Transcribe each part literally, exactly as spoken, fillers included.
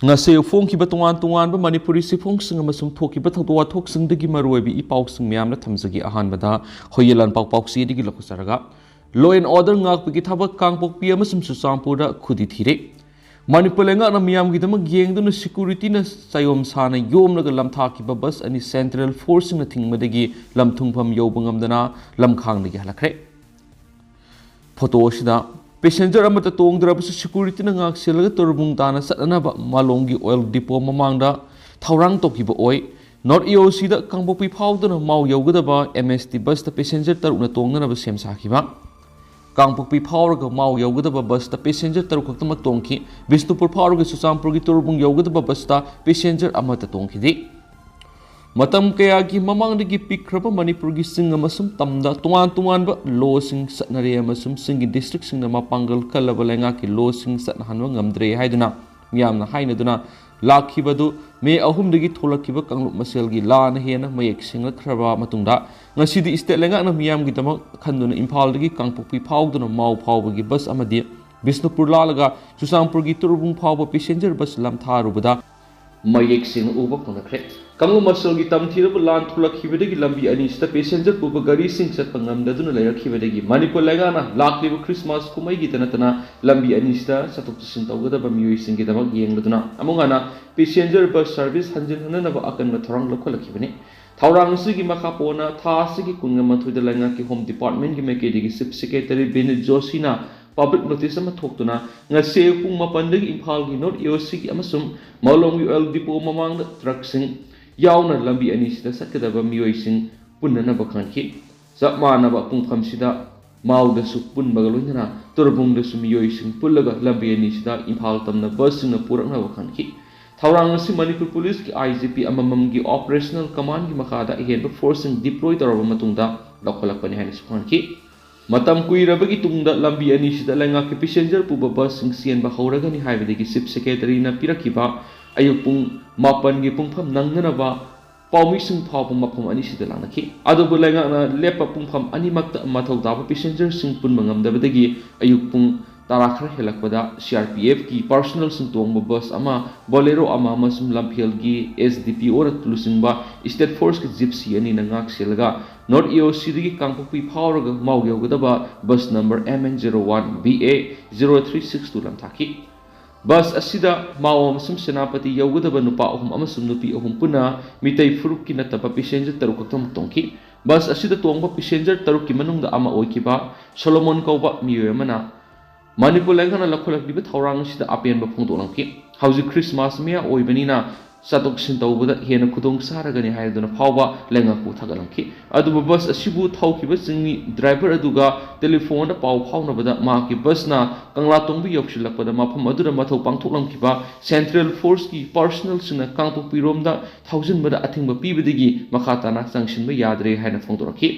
ꯉꯁꯤ ꯐꯣꯡꯈꯤꯕ ꯇꯣꯉꯥꯟ ꯇꯣꯉꯥꯟꯕ ꯃꯅꯤꯄꯨꯔꯤ ꯁꯤꯐꯣꯡꯁꯤꯡ ꯑꯃꯁꯨꯡ ꯊꯣꯛꯈꯤꯕ ꯊꯧꯗꯣꯛ ꯋꯥꯊꯣꯛꯁꯤꯡꯗꯒꯤ ꯃꯔꯨꯑꯣꯏꯕ ꯏ ꯄꯥꯎꯁꯤꯡ ꯃꯌꯥꯝꯅ ꯊꯝꯖꯒꯦ꯫ ꯑꯍꯥꯟꯕꯗ ꯍꯣꯌꯦ ꯂꯥꯟꯄꯥꯎ ꯄꯥꯎꯆꯦꯗꯒꯤ ꯂꯧꯈꯠꯆꯔꯒ, Law and Order ꯉꯥꯛꯄꯒꯤ ꯊꯕꯛ ꯀꯥꯡꯄꯣꯛꯄꯤ ꯑꯃꯁꯨꯡ ꯆꯨꯔꯆꯥꯟꯄꯨꯔꯗ ꯈꯨꯗꯤ ꯊꯤꯔꯦ꯫ ꯃꯅꯤꯄꯨꯔ ꯂꯩꯉꯥꯛꯅ ꯃꯤꯌꯥꯝꯒꯤꯗꯃꯛ ꯌꯦꯡꯗꯨꯅ ꯁꯦꯀ꯭ꯌꯨꯔꯤꯇꯤꯅ ꯆꯌꯣꯝ ꯁꯥꯅ ꯌꯣꯝꯂꯒ ꯂꯝꯊꯥꯈꯤꯕ ꯕꯁ ꯑꯅꯤ ꯁꯦꯟꯇ꯭ꯔꯦꯜ ꯐꯣꯔꯁꯁꯤꯡꯅ ꯊꯤꯡꯕꯗꯒꯤ ꯂꯝ ꯊꯨꯡꯐꯝ ꯌꯧꯕ ꯉꯝꯗꯅ ꯂꯝꯈꯥꯡꯗꯒꯤ ꯍꯜꯂꯛꯈ꯭ꯔꯦ꯫ ꯐꯣꯇꯣ ꯑꯁꯤꯗ ꯄꯦꯁꯦꯟꯖꯔ ꯑꯃꯠꯇ ꯇꯣꯡꯗ꯭ꯔꯕꯁꯨ ꯁꯦꯀ꯭ꯌꯨꯔꯤꯇꯤꯅ ꯉꯥꯛꯁꯦꯜꯂꯒ ꯇꯣꯔꯕꯨꯡ ꯇꯥꯅ ꯆꯠꯅꯅꯕ ꯃꯥꯂꯣꯝꯒꯤ ꯑꯣꯏꯜ ꯗꯤꯄꯣ ꯃꯃꯥꯡꯗ ꯊꯧꯔꯥꯡ ꯇꯧꯈꯤꯕ ꯑꯣꯏ꯫ ꯅꯣꯔꯠ ꯏ ꯑꯣ ꯁꯤꯗ ꯀꯥꯡꯄꯣꯛꯄꯤ ꯐꯥꯎꯗꯨꯅ ꯃꯥꯎ ꯌꯧꯒꯗꯕ ꯑꯦꯝ ꯑꯦꯁ ꯇꯤ ꯕꯁꯇ ꯄꯦꯁꯦꯟꯖꯔ ꯇꯔꯨꯛꯅ ꯇꯣꯡꯅꯅꯕ ꯁꯦꯝ ꯁꯥꯈꯤꯕ꯫ ꯀꯥꯡꯄꯣꯛꯄꯤ ꯐꯥꯎꯔꯒ ꯃꯥꯎ ꯌꯧꯒꯗꯕ ꯕꯁꯇ ꯄꯦꯁꯦꯟꯖꯔ ꯇꯔꯨꯛ ꯈꯛꯇꯃꯛ ꯇꯣꯡꯈꯤ꯫ ꯕꯤꯁꯅꯨꯄꯨꯔ ꯐꯥꯎꯔꯒ ꯆꯨꯔꯆꯥꯟꯄꯨꯔꯒꯤ ꯇꯣꯔꯕꯨꯡ ꯌꯧꯒꯗꯕ ꯕꯁꯇ ꯄꯦꯁꯦꯟꯖꯔ ꯑꯃꯠꯇ ꯇꯣꯡꯈꯤꯗꯦ꯫ ꯃꯇꯝ ꯀꯌꯥꯒꯤ ꯃꯃꯥꯡꯗꯒꯤ ꯄꯤꯛꯈ꯭ꯔꯕ ꯃꯅꯤꯄꯨꯔꯒꯤ ꯆꯤꯡ ꯑꯃꯁꯨꯡ ꯇꯝꯗ ꯇꯣꯉꯥꯟ ꯇꯣꯉꯥꯟꯕ ꯂꯣꯁꯤꯡ ꯆꯠꯅꯔꯦ ꯑꯃꯁꯨꯡ ꯆꯤꯡꯒꯤ ꯗꯤꯁꯇ꯭ꯔꯤꯛꯁꯤꯡꯗ ꯃꯄꯥꯡꯒꯜ ꯀꯜꯂꯕ ꯂꯩꯉꯥꯛꯀꯤ ꯂꯣꯁꯤꯡ ꯆꯠꯅꯍꯟꯕ ꯉꯝꯗ꯭ꯔꯦ ꯍꯥꯏꯗꯨꯅ ꯃꯤꯌꯥꯝꯅ ꯍꯥꯏꯅꯗꯨꯅ ꯂꯥꯛꯈꯤꯕꯗꯨ ꯃꯦ ꯑꯍꯨꯝꯗꯒꯤ ꯊꯣꯛꯂꯛꯈꯤꯕ ꯀꯥꯡꯂꯨꯞ ꯃꯁꯦꯜꯒꯤ ꯂꯥꯟꯅ ꯍꯦꯟꯅ ꯃꯌꯦꯛ ꯁꯦꯡꯂꯛꯈ꯭ꯔꯕ ꯃꯇꯨꯡꯗ, ꯉꯁꯤꯗꯤ ꯏꯁꯇꯦꯠ ꯂꯩꯉꯥꯛꯅ ꯃꯤꯌꯥꯝꯒꯤꯗꯃꯛ ꯈꯟꯗꯨꯅ ꯏꯝꯐꯥꯜꯗꯒꯤ ꯀꯥꯡꯄꯣꯛꯄꯤ ꯐꯥꯎꯗꯨꯅ ꯃꯥꯎ ꯐꯥꯎꯕꯒꯤ ꯕꯁ ꯑꯃꯗꯤ ꯕꯤꯁꯅꯨꯄꯨꯔ ꯂꯥꯜꯂꯒ ꯆꯨꯔꯆꯥꯟꯄꯨꯔꯒꯤ ꯇꯣꯔꯕꯨꯡ ꯐꯥꯎꯕ ꯄꯦꯁꯦꯟꯖꯔ ꯕꯁ ꯂꯝꯊꯥꯔꯨꯕꯗ ꯃꯌꯦꯛ ꯁꯦꯡꯅ ꯎꯕ ꯐꯪꯂꯛꯈ꯭ꯔꯦ꯫ ꯀꯥꯡꯂꯨꯞ ꯃꯁꯦꯜꯒꯤ ꯇꯝꯊꯤꯔꯕ ꯂꯥꯟ ꯊꯣꯛꯂꯛꯈꯤꯕꯗꯒꯤ ꯂꯝꯕꯤ ꯑꯅꯤꯁꯤꯗ ꯄꯦꯁꯦꯟꯖꯔ ꯄꯨꯕ ꯒꯥꯔꯤꯁꯤꯡ ꯆꯠꯄ ꯉꯝꯗꯗꯨꯅ ꯂꯩꯔꯛꯈꯤꯕꯗꯒꯤ ꯃꯅꯤꯄꯨꯔ ꯂꯩꯉꯥꯛꯅ ꯂꯥꯛꯂꯤꯕ ꯈ꯭ꯔꯤꯁꯃꯥꯁ ꯀꯨꯝꯍꯩꯒꯤꯗ ꯅꯠꯇꯅ ꯂꯝꯕꯤ ꯑꯅꯤꯁꯤꯗ ꯆꯠꯊꯣꯛ ꯆꯠꯁꯤꯟ ꯇꯧꯒꯗꯕ ꯃꯤꯑꯣꯏꯁꯤꯡꯒꯤꯗꯃꯛ ꯌꯦꯡꯂꯗꯨꯅ ꯑꯃꯨꯛ ꯍꯟꯅ ꯄꯦꯁꯦꯟꯖꯔ ꯕꯁ ꯁꯔꯚꯤꯁ ꯍꯟꯖꯤꯟ ꯍꯟꯅꯅꯕ ꯑꯀꯟꯕ ꯊꯧꯔꯥꯡ ꯂꯧꯈꯠꯂꯛꯈꯤꯕꯅꯤ꯫ ꯊꯧꯔꯥꯡ ꯑꯁꯤꯒꯤ ꯃꯈꯥ ꯄꯣꯟꯅ ꯊꯥ ꯑꯁꯤꯒꯤ ꯀꯨꯟꯒ ꯃꯥꯊꯣꯏꯗ ꯂꯩꯉꯥꯛꯀꯤ ꯍꯣꯝ ꯗꯤꯄꯥꯔꯠꯃꯦꯟꯒꯤ ꯃꯥꯏꯀꯩꯗꯒꯤ ꯆꯤꯐ ꯁꯦꯀ꯭ꯔꯦꯇꯔꯤ ꯕꯤꯅꯤꯠ ꯖꯣꯁꯤꯅ ꯄꯕ꯭ꯂꯤꯛ ꯅꯣꯇꯤꯁ ꯑꯃ ꯊꯣꯛꯇꯨꯅ ꯉꯁꯤ ꯑꯌꯨꯛ ꯄꯨꯡ ꯃꯥꯄꯟꯗꯒꯤ ꯏꯝꯐꯥꯜꯒꯤ ꯅꯣꯔꯠ ꯏ ꯑꯣ ꯁꯤꯒꯤ ꯑꯃꯁꯨꯡ ꯃꯥꯂꯣꯝꯒꯤ ꯑꯣꯏꯜ ꯗꯤꯄꯣ ꯃꯃꯥꯡꯗ ꯇ꯭ꯔꯛꯁꯤꯡ ꯌꯥꯎꯅ ꯂꯝꯕꯤ ꯑꯅꯤꯁꯤꯗ ꯆꯠꯀꯗꯕ ꯃꯤꯑꯣꯏꯁꯤꯡ ꯄꯨꯟꯅꯅꯕ ꯈꯪꯍꯟꯈꯤ꯫ ꯆꯞ ꯃꯥꯟꯅꯕ ꯄꯨꯡꯐꯝꯁꯤꯗ ꯃꯥꯎꯗꯁꯨ ꯄꯨꯟꯕꯒ ꯂꯣꯏꯅꯅ ꯇꯣꯔꯕꯨꯡꯗꯁꯨ ꯃꯤꯑꯣꯏꯁꯤꯡ ꯄꯨꯜꯂꯒ ꯂꯝꯕꯤ ꯑꯅꯤꯁꯤꯗ ꯏꯝꯐꯥꯜ ꯇꯝꯅ ꯕꯁꯁꯤꯡꯅ ꯄꯨꯔꯛꯅꯕ ꯈꯪꯍꯟꯈꯤ꯫ ꯊꯧꯔꯥꯡ ꯑꯁꯤ ꯃꯅꯤꯄꯨꯔ ꯄꯨꯂꯤꯁꯀꯤ ꯑꯥꯏ ꯖꯤ ꯄꯤ ꯑꯃꯃꯝꯒꯤ ꯑꯣꯄꯔꯦꯁꯅꯦꯜ ꯀꯃꯥꯟꯒꯤ ꯃꯈꯥꯗ ꯑꯍꯦꯟꯕ ꯐꯣꯔꯁꯁꯤꯡ ꯗꯤꯄ꯭ꯂꯣꯏ ꯇꯧꯔꯕ ꯃꯇꯨꯡꯗ ꯂꯧꯈꯠꯂꯛꯄꯅꯤ ꯍꯥꯏꯅꯁꯨ ꯈꯪꯍꯟꯈꯤ꯫ ꯃꯇꯝ ꯀꯨꯏꯔꯕꯒꯤ ꯇꯨꯡꯗ ꯂꯝꯕꯤ ꯑꯅꯤꯁꯤꯗ ꯂꯩꯉꯥꯛꯀꯤ ꯄꯦꯁꯦꯟꯖꯔ ꯄꯨꯕ ꯕꯁꯁꯤꯡ ꯆꯦꯟꯕ ꯍꯧꯔꯒꯅꯤ ꯍꯥꯏꯕꯗꯒꯤ ꯆꯤꯐ ꯁꯦꯀ꯭ꯔꯦꯇꯔꯤꯅ ꯄꯤꯔꯛꯈꯤꯕ ꯑꯌꯨꯛ ꯄꯨꯡ ꯃꯥꯄꯟꯒꯤ ꯄꯨꯡꯐꯝ ꯅꯪꯅꯅꯕ ꯄꯥꯎꯃꯤꯁꯤꯡ ꯐꯥꯎꯕ ꯃꯐꯝ ꯑꯅꯤꯁꯤꯗ ꯂꯥꯛꯅꯈꯤ꯫ ꯑꯗꯨꯕꯨ ꯂꯩꯉꯥꯛꯅ ꯂꯦꯞꯄ ꯄꯨꯡꯐꯝ ꯑꯅꯤꯃꯛꯇ ꯃꯊꯧ ꯇꯥꯕ ꯄꯦꯁꯦꯟꯖꯔꯁꯤꯡ ꯄꯨꯟꯕ ꯉꯝꯗꯕꯗꯒꯤ ꯑꯌꯨꯛ ꯄꯨꯡ ꯇꯔꯥ ꯈꯔ ꯍꯦꯜꯂꯛꯄꯗ ꯁꯤ ꯑꯥꯔ ꯄꯤ ꯑꯦꯐꯀꯤ ꯄꯥꯔꯁꯣꯅꯦꯜꯁꯤꯡ ꯇꯣꯡꯕ ꯕꯁ ꯑꯃ, ꯕꯣꯂꯦꯔꯣ ꯑꯃ ꯑꯃꯁꯨꯡ ꯂꯝꯐꯦꯜꯒꯤ ꯑꯦꯁ ꯗꯤ ꯄꯤ ꯑꯣꯅ ꯂꯨꯆꯤꯡꯕ ꯁ꯭ꯇꯦꯠ ꯐꯣꯔꯁꯀꯤ ꯖꯤꯞꯁꯤ ꯑꯅꯤꯅ ꯉꯥꯛ ꯁꯦꯜꯂꯒ ꯅꯣꯔꯠ ꯑꯦ ꯑꯣ ꯁꯤꯗꯒꯤ ꯀꯥꯡꯄꯣꯛꯄꯤ ꯐꯥꯎꯔꯒ ꯃꯥꯎ ꯌꯧꯒꯗꯕ bus number M N zero one B A zero three six two ꯂꯝꯊꯥꯈꯤ꯫ ꯕꯁ ꯑꯁꯤꯗ ꯃꯥꯎ ꯑꯃꯁꯨꯡ ꯁꯦꯅꯥꯄꯇꯤ ꯌꯧꯒꯗꯕ ꯅꯨꯄꯥ ꯑꯍꯨꯝ ꯑꯃꯁꯨꯡ ꯅꯨꯄꯤ ꯑꯍꯨꯝ ꯄꯨꯟꯅ ꯃꯤꯇꯩ ꯐꯨꯔꯨꯞꯀꯤ ꯅꯠꯇꯕ ꯄꯦꯁꯦꯟꯖꯔ ꯇꯔꯨꯛ ꯈꯛꯇꯃꯛ ꯇꯣꯡꯈꯤ꯫ ꯕꯁ ꯑꯁꯤꯗ ꯇꯣꯡꯕ ꯄꯦꯁꯦꯟꯖꯔ ꯇꯔꯨꯛꯀꯤ ꯃꯅꯨꯡꯗ ꯑꯃ ꯑꯣꯏꯈꯤꯕ ꯁꯣꯂꯣꯃꯣꯟ ꯀꯧꯕ ꯃꯤꯑꯣꯏ ꯑꯃꯅ ꯃꯅꯤꯄꯨꯔ ꯂꯩꯉꯥꯛꯅ ꯂꯧꯈꯠꯂꯛꯂꯤꯕ ꯊꯧꯔꯥꯡ ꯑꯁꯤꯗ ꯑꯄꯦꯟꯕ ꯐꯣꯡꯗꯣꯛꯂꯝꯈꯤ꯫ ꯍꯧꯖꯤꯛ ꯈ꯭ꯔꯤꯁꯃꯥꯁ ꯃꯌꯥ ꯑꯣꯏꯕꯅꯤꯅ ꯆꯠꯊꯣꯛ ꯆꯠꯁꯤꯟ ꯇꯧꯕꯗ ꯍꯦꯟꯅ ꯈꯨꯗꯣꯡ ꯆꯥꯔꯒꯅꯤ ꯍꯥꯏꯗꯨꯅ ꯐꯥꯎꯕ ꯂꯩꯉꯥꯛꯄꯨ ꯊꯥꯒꯠꯂꯝꯈꯤ꯫ ꯑꯗꯨꯕꯨ ꯕꯁ ꯑꯁꯤꯕꯨ ꯊꯧꯈꯤꯕꯁꯤꯡꯅꯤ ꯗ꯭ꯔꯥꯏꯚꯔ ꯑꯗꯨꯒ ꯇꯦꯂꯤꯐꯣꯟꯗ ꯄꯥꯎ ꯐꯥꯎꯅꯕꯗ ꯃꯍꯥꯛꯀꯤ ꯕꯁꯅ ꯀꯪꯂꯥꯇꯣꯡꯕꯤ ꯌꯧꯁꯤꯜꯂꯛꯄꯗ ꯃꯐꯝ ꯑꯗꯨꯗ ꯃꯊꯧ ꯄꯥꯡꯊꯣꯛꯂꯝꯈꯤꯕ ꯁꯦꯟꯇ꯭ꯔꯦꯜ ꯐꯣꯔꯁꯀꯤ ꯄꯥꯔꯁꯣꯅꯦꯜꯁꯤꯡꯅ ꯀꯥꯡꯄꯣꯛꯄꯤꯔꯣꯝꯗ ꯊꯧꯖꯤꯟꯕꯗ ꯑꯊꯤꯡꯕ ꯄꯤꯕꯗꯒꯤ ꯃꯈꯥ ꯇꯥꯅ ꯆꯪꯁꯤꯟꯕ ꯌꯥꯗ꯭ꯔꯦ ꯍꯥꯏꯅ ꯐꯣꯡꯗꯣꯔꯛꯈꯤ꯫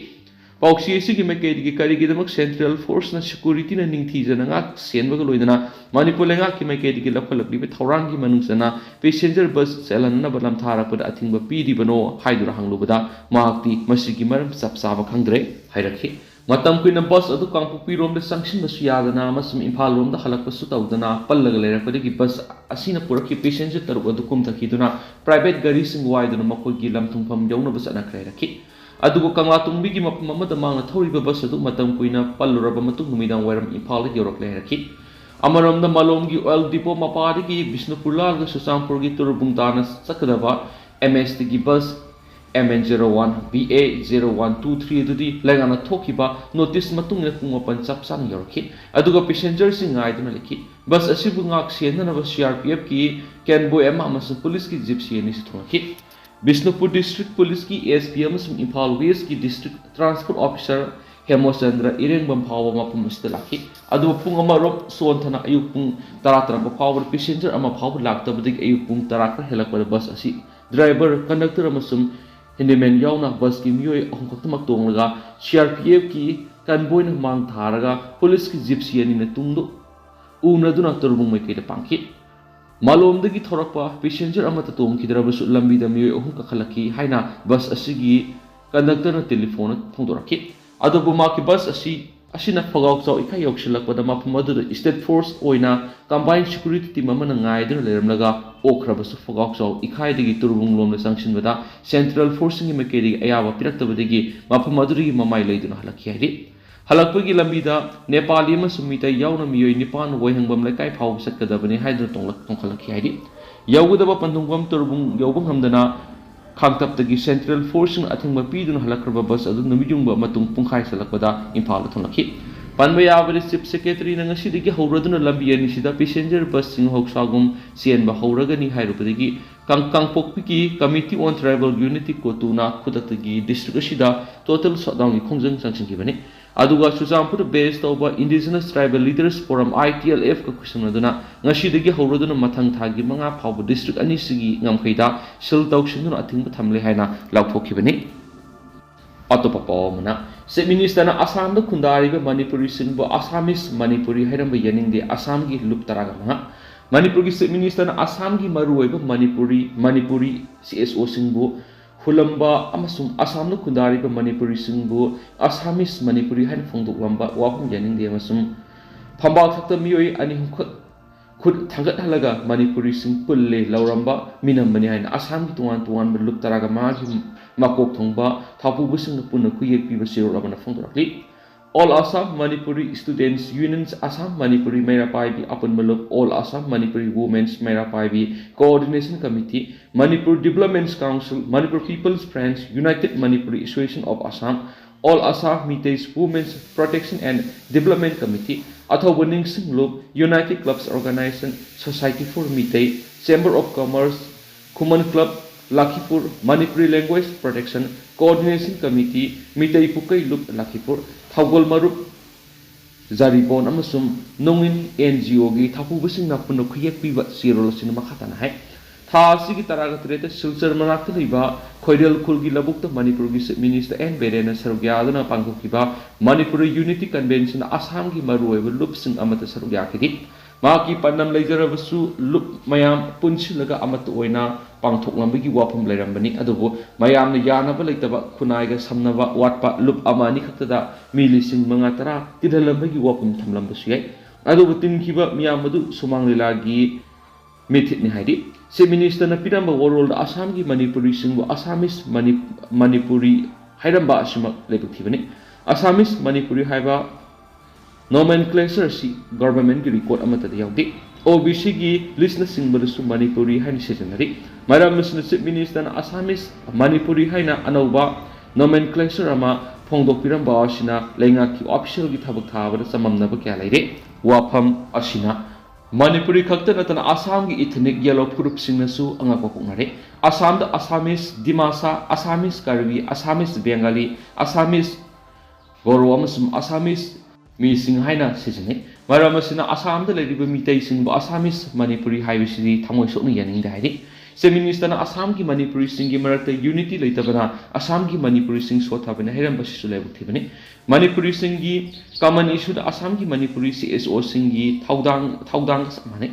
ꯄꯥꯎꯆꯦ ꯑꯁꯤꯒꯤ ꯃꯥꯏꯀꯩꯗꯒꯤ ꯀꯔꯤꯒꯤꯗꯃꯛ ꯁꯦꯟꯇ꯭ꯔꯦꯜ ꯐꯣꯔꯁꯅ ꯁꯦꯀ꯭ꯌꯨꯔꯤꯇꯤꯅ ꯅꯤꯡꯊꯤꯖꯅ ꯉꯥꯛ ꯁꯦꯟꯕꯒ ꯂꯣꯏꯅꯅ ꯃꯅꯤꯄꯨꯔ ꯂꯩꯉꯥꯛꯀꯤ ꯃꯥꯏꯀꯩꯗꯒꯤ ꯂꯧꯈꯠꯂꯛꯂꯤꯕ ꯊꯧꯔꯥꯡꯒꯤ ꯃꯅꯨꯡ ꯆꯟꯅ ꯄꯦꯁꯦꯟꯖꯔ ꯕꯁ ꯆꯦꯜꯍꯟꯅꯅꯕ ꯂꯝꯊꯥꯔꯛꯄꯗ ꯑꯊꯤꯡꯕ ꯄꯤꯔꯤꯕꯅꯣ ꯍꯥꯏꯗꯨꯅ ꯍꯪꯂꯨꯕꯗ ꯃꯍꯥꯛꯇꯤ ꯃꯁꯤꯒꯤ ꯃꯔꯝ ꯆꯞ ꯆꯥꯕ ꯈꯪꯗ꯭ꯔꯦ ꯍꯥꯏꯔꯛꯈꯤ꯫ ꯃꯇꯝ ꯀꯨꯏꯅ ꯕꯁ ꯑꯗꯨ ꯀꯥꯡꯄꯣꯛꯄꯤꯔꯣꯝꯗ ꯆꯪꯁꯤꯟꯕꯁꯨ ꯌꯥꯗꯅ ꯑꯃꯁꯨꯡ ꯏꯝꯐꯥꯜ ꯂꯣꯝꯗ ꯍꯜꯂꯛꯄꯁꯨ ꯇꯧꯗꯅ ꯄꯜꯂꯒ ꯂꯩꯔꯛꯄꯗꯒꯤ ꯕꯁ ꯑꯁꯤꯅ ꯄꯨꯔꯛꯈꯤꯕ ꯄꯦꯁꯦꯟꯖꯔ ꯇꯔꯨꯛ ꯑꯗꯨ ꯀꯨꯝꯊꯈꯤꯗꯨꯅ ꯄ꯭ꯔꯥꯏꯚꯦꯠ ꯒꯥꯔꯤꯁꯤꯡ ꯋꯥꯏꯗꯨꯅ ꯃꯈꯣꯏꯒꯤ ꯂꯝ ꯊꯨꯡꯐꯝ ꯌꯧꯅꯕ ꯆꯠꯅꯈ꯭ꯔꯦ ꯍꯥꯏꯔꯛꯈꯤ꯫ ꯑꯗꯨꯕꯨ ꯀꯪꯂꯥꯇꯣꯡꯕꯤꯒꯤ ꯃꯐꯝ ꯑꯃꯗ ꯃꯥꯡꯅ ꯊꯧꯔꯤꯕ ꯕꯁ ꯑꯗꯨ ꯃꯇꯝ ꯀꯨꯏꯅ ꯄꯜꯂꯨꯔꯕ ꯃꯇꯨꯡ ꯅꯨꯃꯤꯗꯥꯡ ꯋꯥꯏꯔꯝ ꯏꯝꯐꯥꯜꯗ ꯌꯧꯔꯛꯂꯦ ꯍꯥꯏꯔꯛꯈꯤ꯫ ꯑꯃꯔꯣꯝꯗ ꯃꯥꯂꯣꯝꯒꯤ ꯑꯣꯏꯜ ꯗꯤꯄꯣ ꯃꯄꯥꯗꯒꯤ ꯕꯤꯁꯅꯨꯄꯨꯔ ꯂꯥꯜꯂꯒ ꯆꯨꯔꯆꯥꯟꯄꯨꯔꯒꯤ ꯇꯨꯔꯕꯨꯡ ꯇꯥꯅ ꯆꯠꯀꯗꯕ M S T ꯒꯤ bus M N zero one B A zero one two three ꯑꯗꯨꯗꯤ ꯂꯩꯉꯥꯛꯅ ꯊꯣꯛꯈꯤꯕ ꯅꯣꯇꯤꯁ ꯃꯇꯨꯡ ꯏꯟꯅ ꯄꯨꯡ ꯃꯥꯄꯟ ꯆꯞ ꯆꯥꯅ ꯌꯧꯔꯛꯈꯤ꯫ ꯑꯗꯨꯒ ꯄꯦꯁꯦꯟꯖꯔꯁꯤꯡ ꯉꯥꯏꯗꯨꯅ ꯂꯩꯈꯤ꯫ ꯕꯁ ꯑꯁꯤꯕꯨ ꯉꯥꯛ ꯁꯦꯟꯅꯅꯕ C R P F ꯀꯤ ꯀꯦꯟꯕꯣꯏ ꯑꯃ ꯑꯃꯁꯨꯡ ꯄꯨꯂꯤꯁꯀꯤ ꯖꯤꯞꯁꯤ ꯑꯅꯤꯁꯨ ꯊꯨꯡꯂꯛꯈꯤ꯫ ꯕꯤꯁꯅꯨꯄꯨꯔ ꯗꯤꯁꯇ꯭ꯔꯤꯛ ꯄꯨꯂꯤꯁꯀꯤ S P ꯑꯃꯁꯨꯡ ꯏꯝꯐꯥꯜ ꯋꯦꯁꯀꯤ ꯗꯤꯁꯇ꯭ꯔꯤꯛ ꯇ꯭ꯔꯥꯟꯁꯄꯣꯔꯠ ꯑꯣꯐꯤꯁꯔ ꯍꯦꯃꯣꯆꯟꯗ꯭ꯔ ꯏꯔꯦꯡꯕꯝ ꯐꯥꯎꯕ ꯃꯐꯝ ꯑꯁꯤꯗ ꯂꯥꯛꯈꯤ꯫ ꯑꯗꯨꯕꯨ ꯄꯨꯡ ꯑꯃꯔꯣꯝ ꯁꯣꯟꯊꯅ ꯑꯌꯨꯛ ꯄꯨꯡ ꯇꯔꯥ ꯇꯥꯔꯛꯄ ꯐꯥꯎꯕꯗ ꯄꯦꯁꯦꯟꯖꯔ ꯑꯃ ꯐꯥꯎꯕ ꯂꯥꯛꯇꯕꯗꯒꯤ ꯑꯌꯨꯛ ꯄꯨꯡ ꯇꯔꯥ ꯈꯔ ꯍꯦꯜꯂꯛꯄꯗ ꯕꯁ ꯑꯁꯤ ꯗ꯭ꯔꯥꯏꯚꯔ, ꯀꯟꯗꯛꯇꯔ ꯑꯃꯁꯨꯡ ꯍꯦꯟꯗꯤꯃꯦꯟ ꯌꯥꯎꯅ ꯕꯁꯀꯤ ꯃꯤꯑꯣꯏ ꯑꯍꯨꯝ ꯈꯛꯇꯃꯛ ꯇꯣꯡꯂꯒ C R P F ꯀꯤ ꯀꯟꯕꯣꯏꯅ ꯃꯥꯡ ꯊꯥꯔꯒ ꯄꯨꯂꯤꯁꯀꯤ ꯖꯤꯞꯁꯤ ꯑꯅꯤꯅ ꯇꯨꯡꯗ ꯎꯅꯗꯨꯅ ꯇꯨꯔꯕꯨꯡ ꯃꯥꯏꯀꯩꯗ ꯄꯥꯡꯈꯤ꯫ ꯃꯥꯂꯣꯝꯗꯒꯤ ꯊꯧꯔꯛꯄ ꯄꯦꯁꯦꯟꯖꯔ ꯑꯃꯠꯇ ꯇꯣꯡꯈꯤꯗ꯭ꯔꯕꯁꯨ ꯂꯝꯕꯤꯗ ꯃꯤꯑꯣꯏ ꯑꯍꯨꯝ ꯀꯥꯈꯠꯂꯛꯈꯤ ꯍꯥꯏꯅ ꯕꯁ ꯑꯁꯤꯒꯤ ꯀꯟꯗꯛꯇꯔꯅ ꯇꯦꯂꯤꯐꯣꯟꯗ ꯐꯣꯡꯗꯣꯔꯛꯈꯤ꯫ ꯑꯗꯨꯕꯨ ꯃꯍꯥꯛꯀꯤ ꯕꯁ ꯑꯁꯤ ꯑꯁꯤꯅ ꯐꯒꯥꯎꯆꯥꯎ ꯏꯀꯥꯏ ꯌꯧꯁꯤꯜꯂꯛꯄꯗ ꯃꯐꯝ ꯑꯗꯨꯗ state force ꯑꯣꯏꯅ combined security team ꯑꯃꯅ ꯉꯥꯏꯗꯨꯅ ꯂꯩꯔꯝꯂꯒ ꯑꯣꯛꯈ꯭ꯔꯕꯁꯨ ꯐꯒꯥꯎꯆꯥꯎ ꯏꯀꯥꯏꯗꯒꯤ ꯇꯨꯔꯕꯨꯡ ꯂꯣꯝꯗ ꯆꯪꯁꯤꯟꯕꯗ central forceꯁꯤꯡꯒꯤ ꯃꯥꯏꯀꯩꯗꯒꯤ ꯑꯌꯥꯕ ꯄꯤꯔꯛꯇꯕꯗꯒꯤ ꯃꯐꯝ ꯑꯗꯨꯗꯒꯤ ꯃꯃꯥꯏ ꯂꯩꯗꯨꯅ ꯍꯜꯂꯛꯈꯤ ꯍꯥꯏꯔꯤ꯫ ꯍꯜꯂꯛꯄꯒꯤ ꯂꯝꯕꯤꯗ ꯅꯦꯄꯥꯂꯤ ꯑꯃꯁꯨꯡ ꯃꯤꯇꯩ ꯌꯥꯎꯅ ꯃꯤꯑꯣꯏ ꯅꯤꯄꯥꯟ ꯋꯥꯏꯍꯪꯕꯝ ꯂꯩꯀꯥꯏ ꯐꯥꯎꯕ ꯆꯠꯀꯗꯕꯅꯤ ꯍꯥꯏꯗꯨꯅ ꯇꯣꯡꯂꯛ-, ꯇꯣꯡꯈꯠꯂꯛꯈꯤ ꯍꯥꯏꯔꯤ꯫ ꯌꯧꯒꯗꯕ ꯄꯟꯊꯨꯡꯐꯝ ꯇꯨꯔꯕꯨꯡ ꯌꯧꯕ ꯉꯝꯗꯅ ꯈꯥꯡꯇꯞꯇꯒꯤ central forceꯁꯤꯡꯅ ꯑꯊꯤꯡꯕ ꯄꯤꯗꯨꯅ ꯍꯜꯂꯛꯈ꯭ꯔꯕ bus ꯑꯗꯨ ꯅꯨꯃꯤꯠ ꯌꯨꯡꯕ ꯃꯇꯨꯡ ꯄꯨꯡꯈꯥꯏ ꯆꯠꯂꯛꯄꯗ ꯏꯝꯐꯥꯜꯗ ꯊꯨꯡꯂꯛꯈꯤ꯫ ꯄꯟꯕ ꯌꯥꯕꯗꯤ, Chief Secretaryꯅ ꯉꯁꯤꯗꯒꯤ ꯍꯧꯔꯗꯨꯅ ꯂꯝꯕꯤ ꯑꯅꯤꯁꯤꯗ passenger busꯁꯤꯡ ꯍꯧꯁꯥꯒꯨꯝ ꯆꯦꯟꯕ ꯍꯧꯔꯒꯅꯤ ꯍꯥꯏꯔꯨꯕꯗꯒꯤ ꯀꯥꯡ-, ꯀꯥꯡꯄꯣꯛꯄꯤꯒꯤ Committee on Tribal Unity, COTUꯅ ꯈꯨꯗꯛꯇꯒꯤ district ꯑꯁꯤꯗ total shutdownꯒꯤ ꯈꯣꯡꯖꯪ ꯆꯪꯁꯤꯟꯈꯤꯕꯅꯤ꯫ ꯑꯗꯨꯒ ꯆꯨꯔꯆꯥꯟꯄꯨꯔꯗ base ꯇꯧꯕ Indigenous Tribal Leaders Forum, ITLFꯀ ꯈꯨꯠꯁꯝꯅꯗꯨꯅ ꯉꯁꯤꯗꯒꯤ ꯍꯧꯔꯗꯨꯅ ꯃꯊꯪ ꯊꯥꯒꯤ ꯃꯉꯥ ꯐꯥꯎꯕ district ꯑꯅꯤꯁꯤꯒꯤ ꯉꯝꯈꯩꯗ seal ꯇꯧꯁꯤꯟꯗꯨꯅ ꯑꯊꯤꯡꯕ ꯊꯝꯂꯦ ꯍꯥꯏꯅ ꯂꯥꯎꯊꯣꯛꯈꯤꯕꯅꯤ꯫ ꯑꯇꯣꯞꯄ ꯄꯥꯎ ꯑꯃꯅ, Chief Ministerꯅ ꯑꯁꯥꯝꯗ ꯈꯨꯟꯗꯥꯔꯤꯕ ꯃꯅꯤꯄꯨꯔꯤꯁꯤꯡꯕꯨ Assamese ꯃꯅꯤꯄꯨꯔꯤ ꯍꯥꯏꯔꯝꯕ ꯌꯥꯅꯤꯡꯗꯦ, ꯑꯁꯥꯝꯒꯤ ꯂꯨꯞ ꯇꯔꯥꯒ ꯃꯉꯥ꯫ ꯃꯅꯤꯄꯨꯔꯒꯤ Chief Ministerꯅ ꯑꯁꯥꯝꯒꯤ ꯃꯔꯨꯑꯣꯏꯕ ꯃꯅꯤꯄꯨꯔꯤ, ꯃꯅꯤꯄꯨꯔꯤ CSOꯁꯤꯡꯕꯨ ꯍꯨꯜꯂꯝꯕ ꯑꯃꯁꯨꯡ ꯑꯁꯥꯝꯗ ꯈꯨꯟꯗꯥꯔꯤꯕ ꯃꯅꯤꯄꯨꯔꯤꯁꯤꯡꯕꯨ Assamese ꯃꯅꯤꯄꯨꯔꯤ ꯍꯥꯏꯅ ꯐꯣꯡꯗꯣꯛꯂꯝꯕ ꯋꯥꯐꯝ ꯌꯥꯅꯤꯡꯗꯦ ꯑꯃꯁꯨꯡ ꯐꯝꯕꯥꯛ ꯊꯛꯇ ꯃꯤꯑꯣꯏ ꯑꯅꯤ ꯑꯍꯨꯝꯈꯛ ꯈꯨꯠ ꯊꯥꯡꯒꯠꯍꯜꯂꯒ ꯃꯅꯤꯄꯨꯔꯤꯁꯤꯡ ꯄꯨꯜꯂꯦ ꯂꯧꯔꯝꯕ ꯃꯤꯅꯝꯕꯅꯤ ꯍꯥꯏꯅ ꯑꯁꯥꯝꯒꯤ ꯇꯣꯉꯥꯟ ꯇꯣꯉꯥꯟꯕ ꯂꯨꯞ ꯇꯔꯥꯒ ꯃꯉꯥꯒꯤ ꯃꯀꯣꯛ ꯊꯣꯡꯕ ꯊꯧꯄꯨꯕꯁꯤꯡꯅ ꯄꯨꯟꯅ ꯈꯨꯌꯦꯛ ꯄꯤꯕ ꯆꯦꯔꯣꯜ ꯑꯃꯅ ꯐꯣꯡꯗꯣꯔꯛꯂꯤ꯫ All Assam Manipuri Students Unions, Assam Manipuri ꯃꯩꯔꯥ ꯄꯥꯏꯕꯤ ꯑꯄꯨꯟꯕ ꯂꯨꯞ, All Assam Manipuri Women's ꯃꯩꯔꯥ ꯄꯥꯏꯕꯤ Coordination Committee, Manipur Development Council, Manipur People's Friends, United Manipuri Association of Assam, All Assam Meitei Women's Protection and Development Committee, ꯑꯊꯧꯕ ꯅꯤꯡꯁꯤꯡ ꯂꯨꯞ, United Clubs Organization, Society for Meitei, Chamber of Commerce, Khuman Club, Lakhipur, Manipuri Language Protection Coordination Committee, Meitei ꯄꯨꯀꯩ ꯂꯨꯞ ꯂꯈꯤꯄꯨꯔ, ꯊꯧꯒꯜ ꯃꯔꯨꯞ, ꯖꯥꯔꯤꯕꯣꯟ ꯑꯃꯁꯨꯡ ꯅꯣꯡꯏꯟ NGOꯒꯤ ꯊꯧꯄꯨꯕꯁꯤꯡꯅ ꯄꯨꯟꯅ ꯈꯨꯌꯦꯛ ꯄꯤꯕ ꯆꯦꯔꯣꯜ ꯑꯁꯤꯅ ꯃꯈꯥ ꯇꯥꯅ ꯍꯥꯏ꯫ ꯊꯥ ꯑꯁꯤꯒꯤ ꯇꯔꯥꯒ ꯇꯔꯦꯠꯇ ꯁꯤꯜꯆꯔ ꯃꯅꯥꯛꯇ ꯂꯩꯕ ꯈꯣꯏꯔꯦꯜ ꯈꯨꯜꯒꯤ ꯂꯧꯕꯨꯛꯇ ꯃꯅꯤꯄꯨꯔꯒꯤ Chief Minister ꯑꯦꯟ ꯕꯤꯔꯦꯟꯅ ꯁꯔꯨꯛ ꯌꯥꯗꯨꯅ ꯄꯥꯡꯊꯣꯛꯈꯤꯕ ꯃꯅꯤꯄꯨꯔ Unity Convention ꯑꯁꯥꯝꯒꯤ ꯃꯔꯨꯑꯣꯏꯕ ꯂꯨꯞꯁꯤꯡ ꯑꯃꯠꯇ ꯁꯔꯨꯛ ꯌꯥꯈꯤꯗꯦ꯫ ꯃꯍꯥꯛꯀꯤ ꯄꯥꯟꯗꯝ ꯂꯩꯖꯔꯕꯁꯨ ꯂꯨꯞ ꯃꯌꯥꯝ ꯄꯨꯟꯁꯤꯜꯂꯒ ꯑꯃꯠꯇ ꯑꯣꯏꯅ ꯄꯥꯡꯊꯣꯛꯂꯝꯕꯒꯤ ꯋꯥꯐꯝ ꯂꯩꯔꯝꯕꯅꯤ꯫ ꯑꯗꯨꯕꯨ ꯃꯌꯥꯝꯅ ꯌꯥꯅꯕ ꯂꯩꯇꯕ, ꯈꯨꯟꯅꯥꯏꯒ ꯁꯝꯅꯕ ꯋꯥꯠꯄ ꯂꯨꯞ ꯑꯃ ꯑꯅꯤ ꯈꯛꯇꯗ ꯃꯤ ꯂꯤꯁꯤꯡ ꯃꯉꯥ ꯇꯔꯥ ꯇꯤꯜꯍꯜꯂꯝꯕꯒꯤ ꯋꯥꯐꯝ ꯊꯝꯂꯝꯕꯁꯨ ꯌꯥꯏ꯫ ꯑꯗꯨꯕꯨ ꯇꯤꯟꯈꯤꯕ ꯃꯤꯌꯥꯝ ꯑꯗꯨ ꯁꯨꯃꯥꯡ ꯂꯤꯂꯥꯒꯤ ꯃꯤꯊꯤꯠꯅꯤ ꯍꯥꯏꯔꯤ꯫ ꯆꯤꯐ ꯃꯤꯅꯤꯁꯇꯔꯅ ꯄꯤꯔꯝꯕ ꯋꯥꯔꯣꯜꯗ ꯑꯁꯥꯝꯒꯤ ꯃꯅꯤꯄꯨꯔꯤꯁꯤꯡꯕꯨ ꯑꯁꯥꯃꯤꯁ ꯃꯅꯤ-, ꯃꯅꯤꯄꯨꯔꯤ ꯍꯥꯏꯔꯝꯕ ꯑꯁꯤꯃꯛ ꯂꯥꯏꯕꯛ ꯊꯤꯕꯅꯤ꯫ ꯑꯁꯥꯃꯤꯁ ꯃꯅꯤꯄꯨꯔꯤ ꯍꯥꯏꯕ nomenclature ꯑꯁꯤ ꯒꯚꯔꯟꯃꯦꯟꯠꯀꯤ ꯔꯦꯀꯣꯔꯗ ꯑꯃꯠꯇꯗ ꯌꯥꯎꯗꯦ꯫ ꯑꯣ ꯕꯤ ꯁꯤꯒꯤ ꯂꯤꯁꯅꯆꯤꯡꯕꯗꯁꯨ ꯃꯅꯤꯄꯨꯔꯤ ꯍꯥꯏꯅ ꯁꯤꯖꯤꯟꯅꯔꯤ꯫ ꯃꯔꯝ ꯑꯁꯤꯅ ꯆꯤꯐ ꯃꯤꯅꯤꯁꯇꯔꯅ ꯑꯁꯥꯃꯤꯁ ꯃꯅꯤꯄꯨꯔꯤ ꯍꯥꯏꯅ ꯑꯅꯧꯕ nomenclature ꯑꯃ ꯐꯣꯡꯗꯣꯛꯄꯤꯔꯝꯕ ꯑꯁꯤꯅ ꯂꯩꯉꯥꯛꯀꯤ ꯑꯣꯐꯤꯁꯤꯌꯦꯜꯒꯤ ꯊꯕꯛ ꯊꯥꯕꯗ ꯆꯃꯝꯅꯕ ꯀꯌꯥ ꯂꯩꯔꯦ꯫ ꯋꯥꯐꯝ ꯑꯁꯤꯅ ꯃꯅꯤꯄꯨꯔꯤ ꯈꯛꯇ ꯅꯠꯇꯅ ꯑꯁꯥꯝꯒꯤ ꯏꯊꯅꯤꯛ ꯌꯦꯂꯣ ꯐꯨꯔꯨꯞꯁꯤꯡꯅꯁꯨ ꯑꯉꯛꯄ ꯄꯣꯛꯅꯔꯦ꯫ ꯑꯁꯥꯝꯗ ꯑꯁꯥꯃꯤꯁ ꯗꯤꯃꯥꯁꯥ, ꯑꯁꯥꯃꯤꯁ ꯀꯥꯔꯕꯤ, ꯑꯁꯥꯃꯤꯁ ꯕꯦꯡꯒꯥꯂꯤ, ꯑꯁꯥꯃꯤꯁ ꯕꯣꯔꯣ ꯑꯃꯁꯨꯡ ꯑꯁꯥꯃꯤꯁ ꯃꯤꯁꯤꯡ ꯍꯥꯏꯅ ꯁꯤꯖꯤꯟꯅꯩ꯫ ꯃꯔꯝ ꯑꯁꯤꯅ ꯑꯁꯥꯝꯗ ꯂꯩꯔꯤꯕ ꯃꯤꯇꯩꯁꯤꯡꯕꯨ ꯑꯁꯥꯃꯤꯁ ꯃꯅꯤꯄꯨꯔꯤ ꯍꯥꯏꯕꯁꯤꯗꯤ ꯊꯃꯣꯏ ꯁꯣꯛꯅ ꯌꯥꯅꯤꯡꯗꯦ ꯍꯥꯏꯔꯤ꯫ ꯆꯤꯐ ꯃꯤꯅꯤꯁꯇꯔꯅ ꯑꯁꯥꯝꯒꯤ ꯃꯅꯤꯄꯨꯔꯤꯁꯤꯡꯒꯤ ꯃꯔꯛꯇ ꯌꯨꯅꯤꯇꯤ ꯂꯩꯇꯕꯅ ꯑꯁꯥꯝꯒꯤ ꯃꯅꯤꯄꯨꯔꯤꯁꯤꯡ ꯁꯣꯠꯊꯕꯅꯤ ꯍꯥꯏꯔꯝꯕꯁꯤꯁꯨ ꯂꯥꯏꯕꯛ ꯊꯤꯕꯅꯤ꯫ ꯃꯅꯤꯄꯨꯔꯤꯁꯤꯡꯒꯤ ꯀꯃꯟ ꯏꯁꯨꯗ ꯑꯁꯥꯝꯒꯤ ꯃꯅꯤꯄꯨꯔꯤ ꯁꯤ ꯑꯦꯁ ꯑꯣꯁꯤꯡꯒꯤ ꯊꯧꯗꯥꯡ, ꯊꯧꯗꯥꯡꯒ ꯆꯞ ꯃꯥꯟꯅꯩ꯫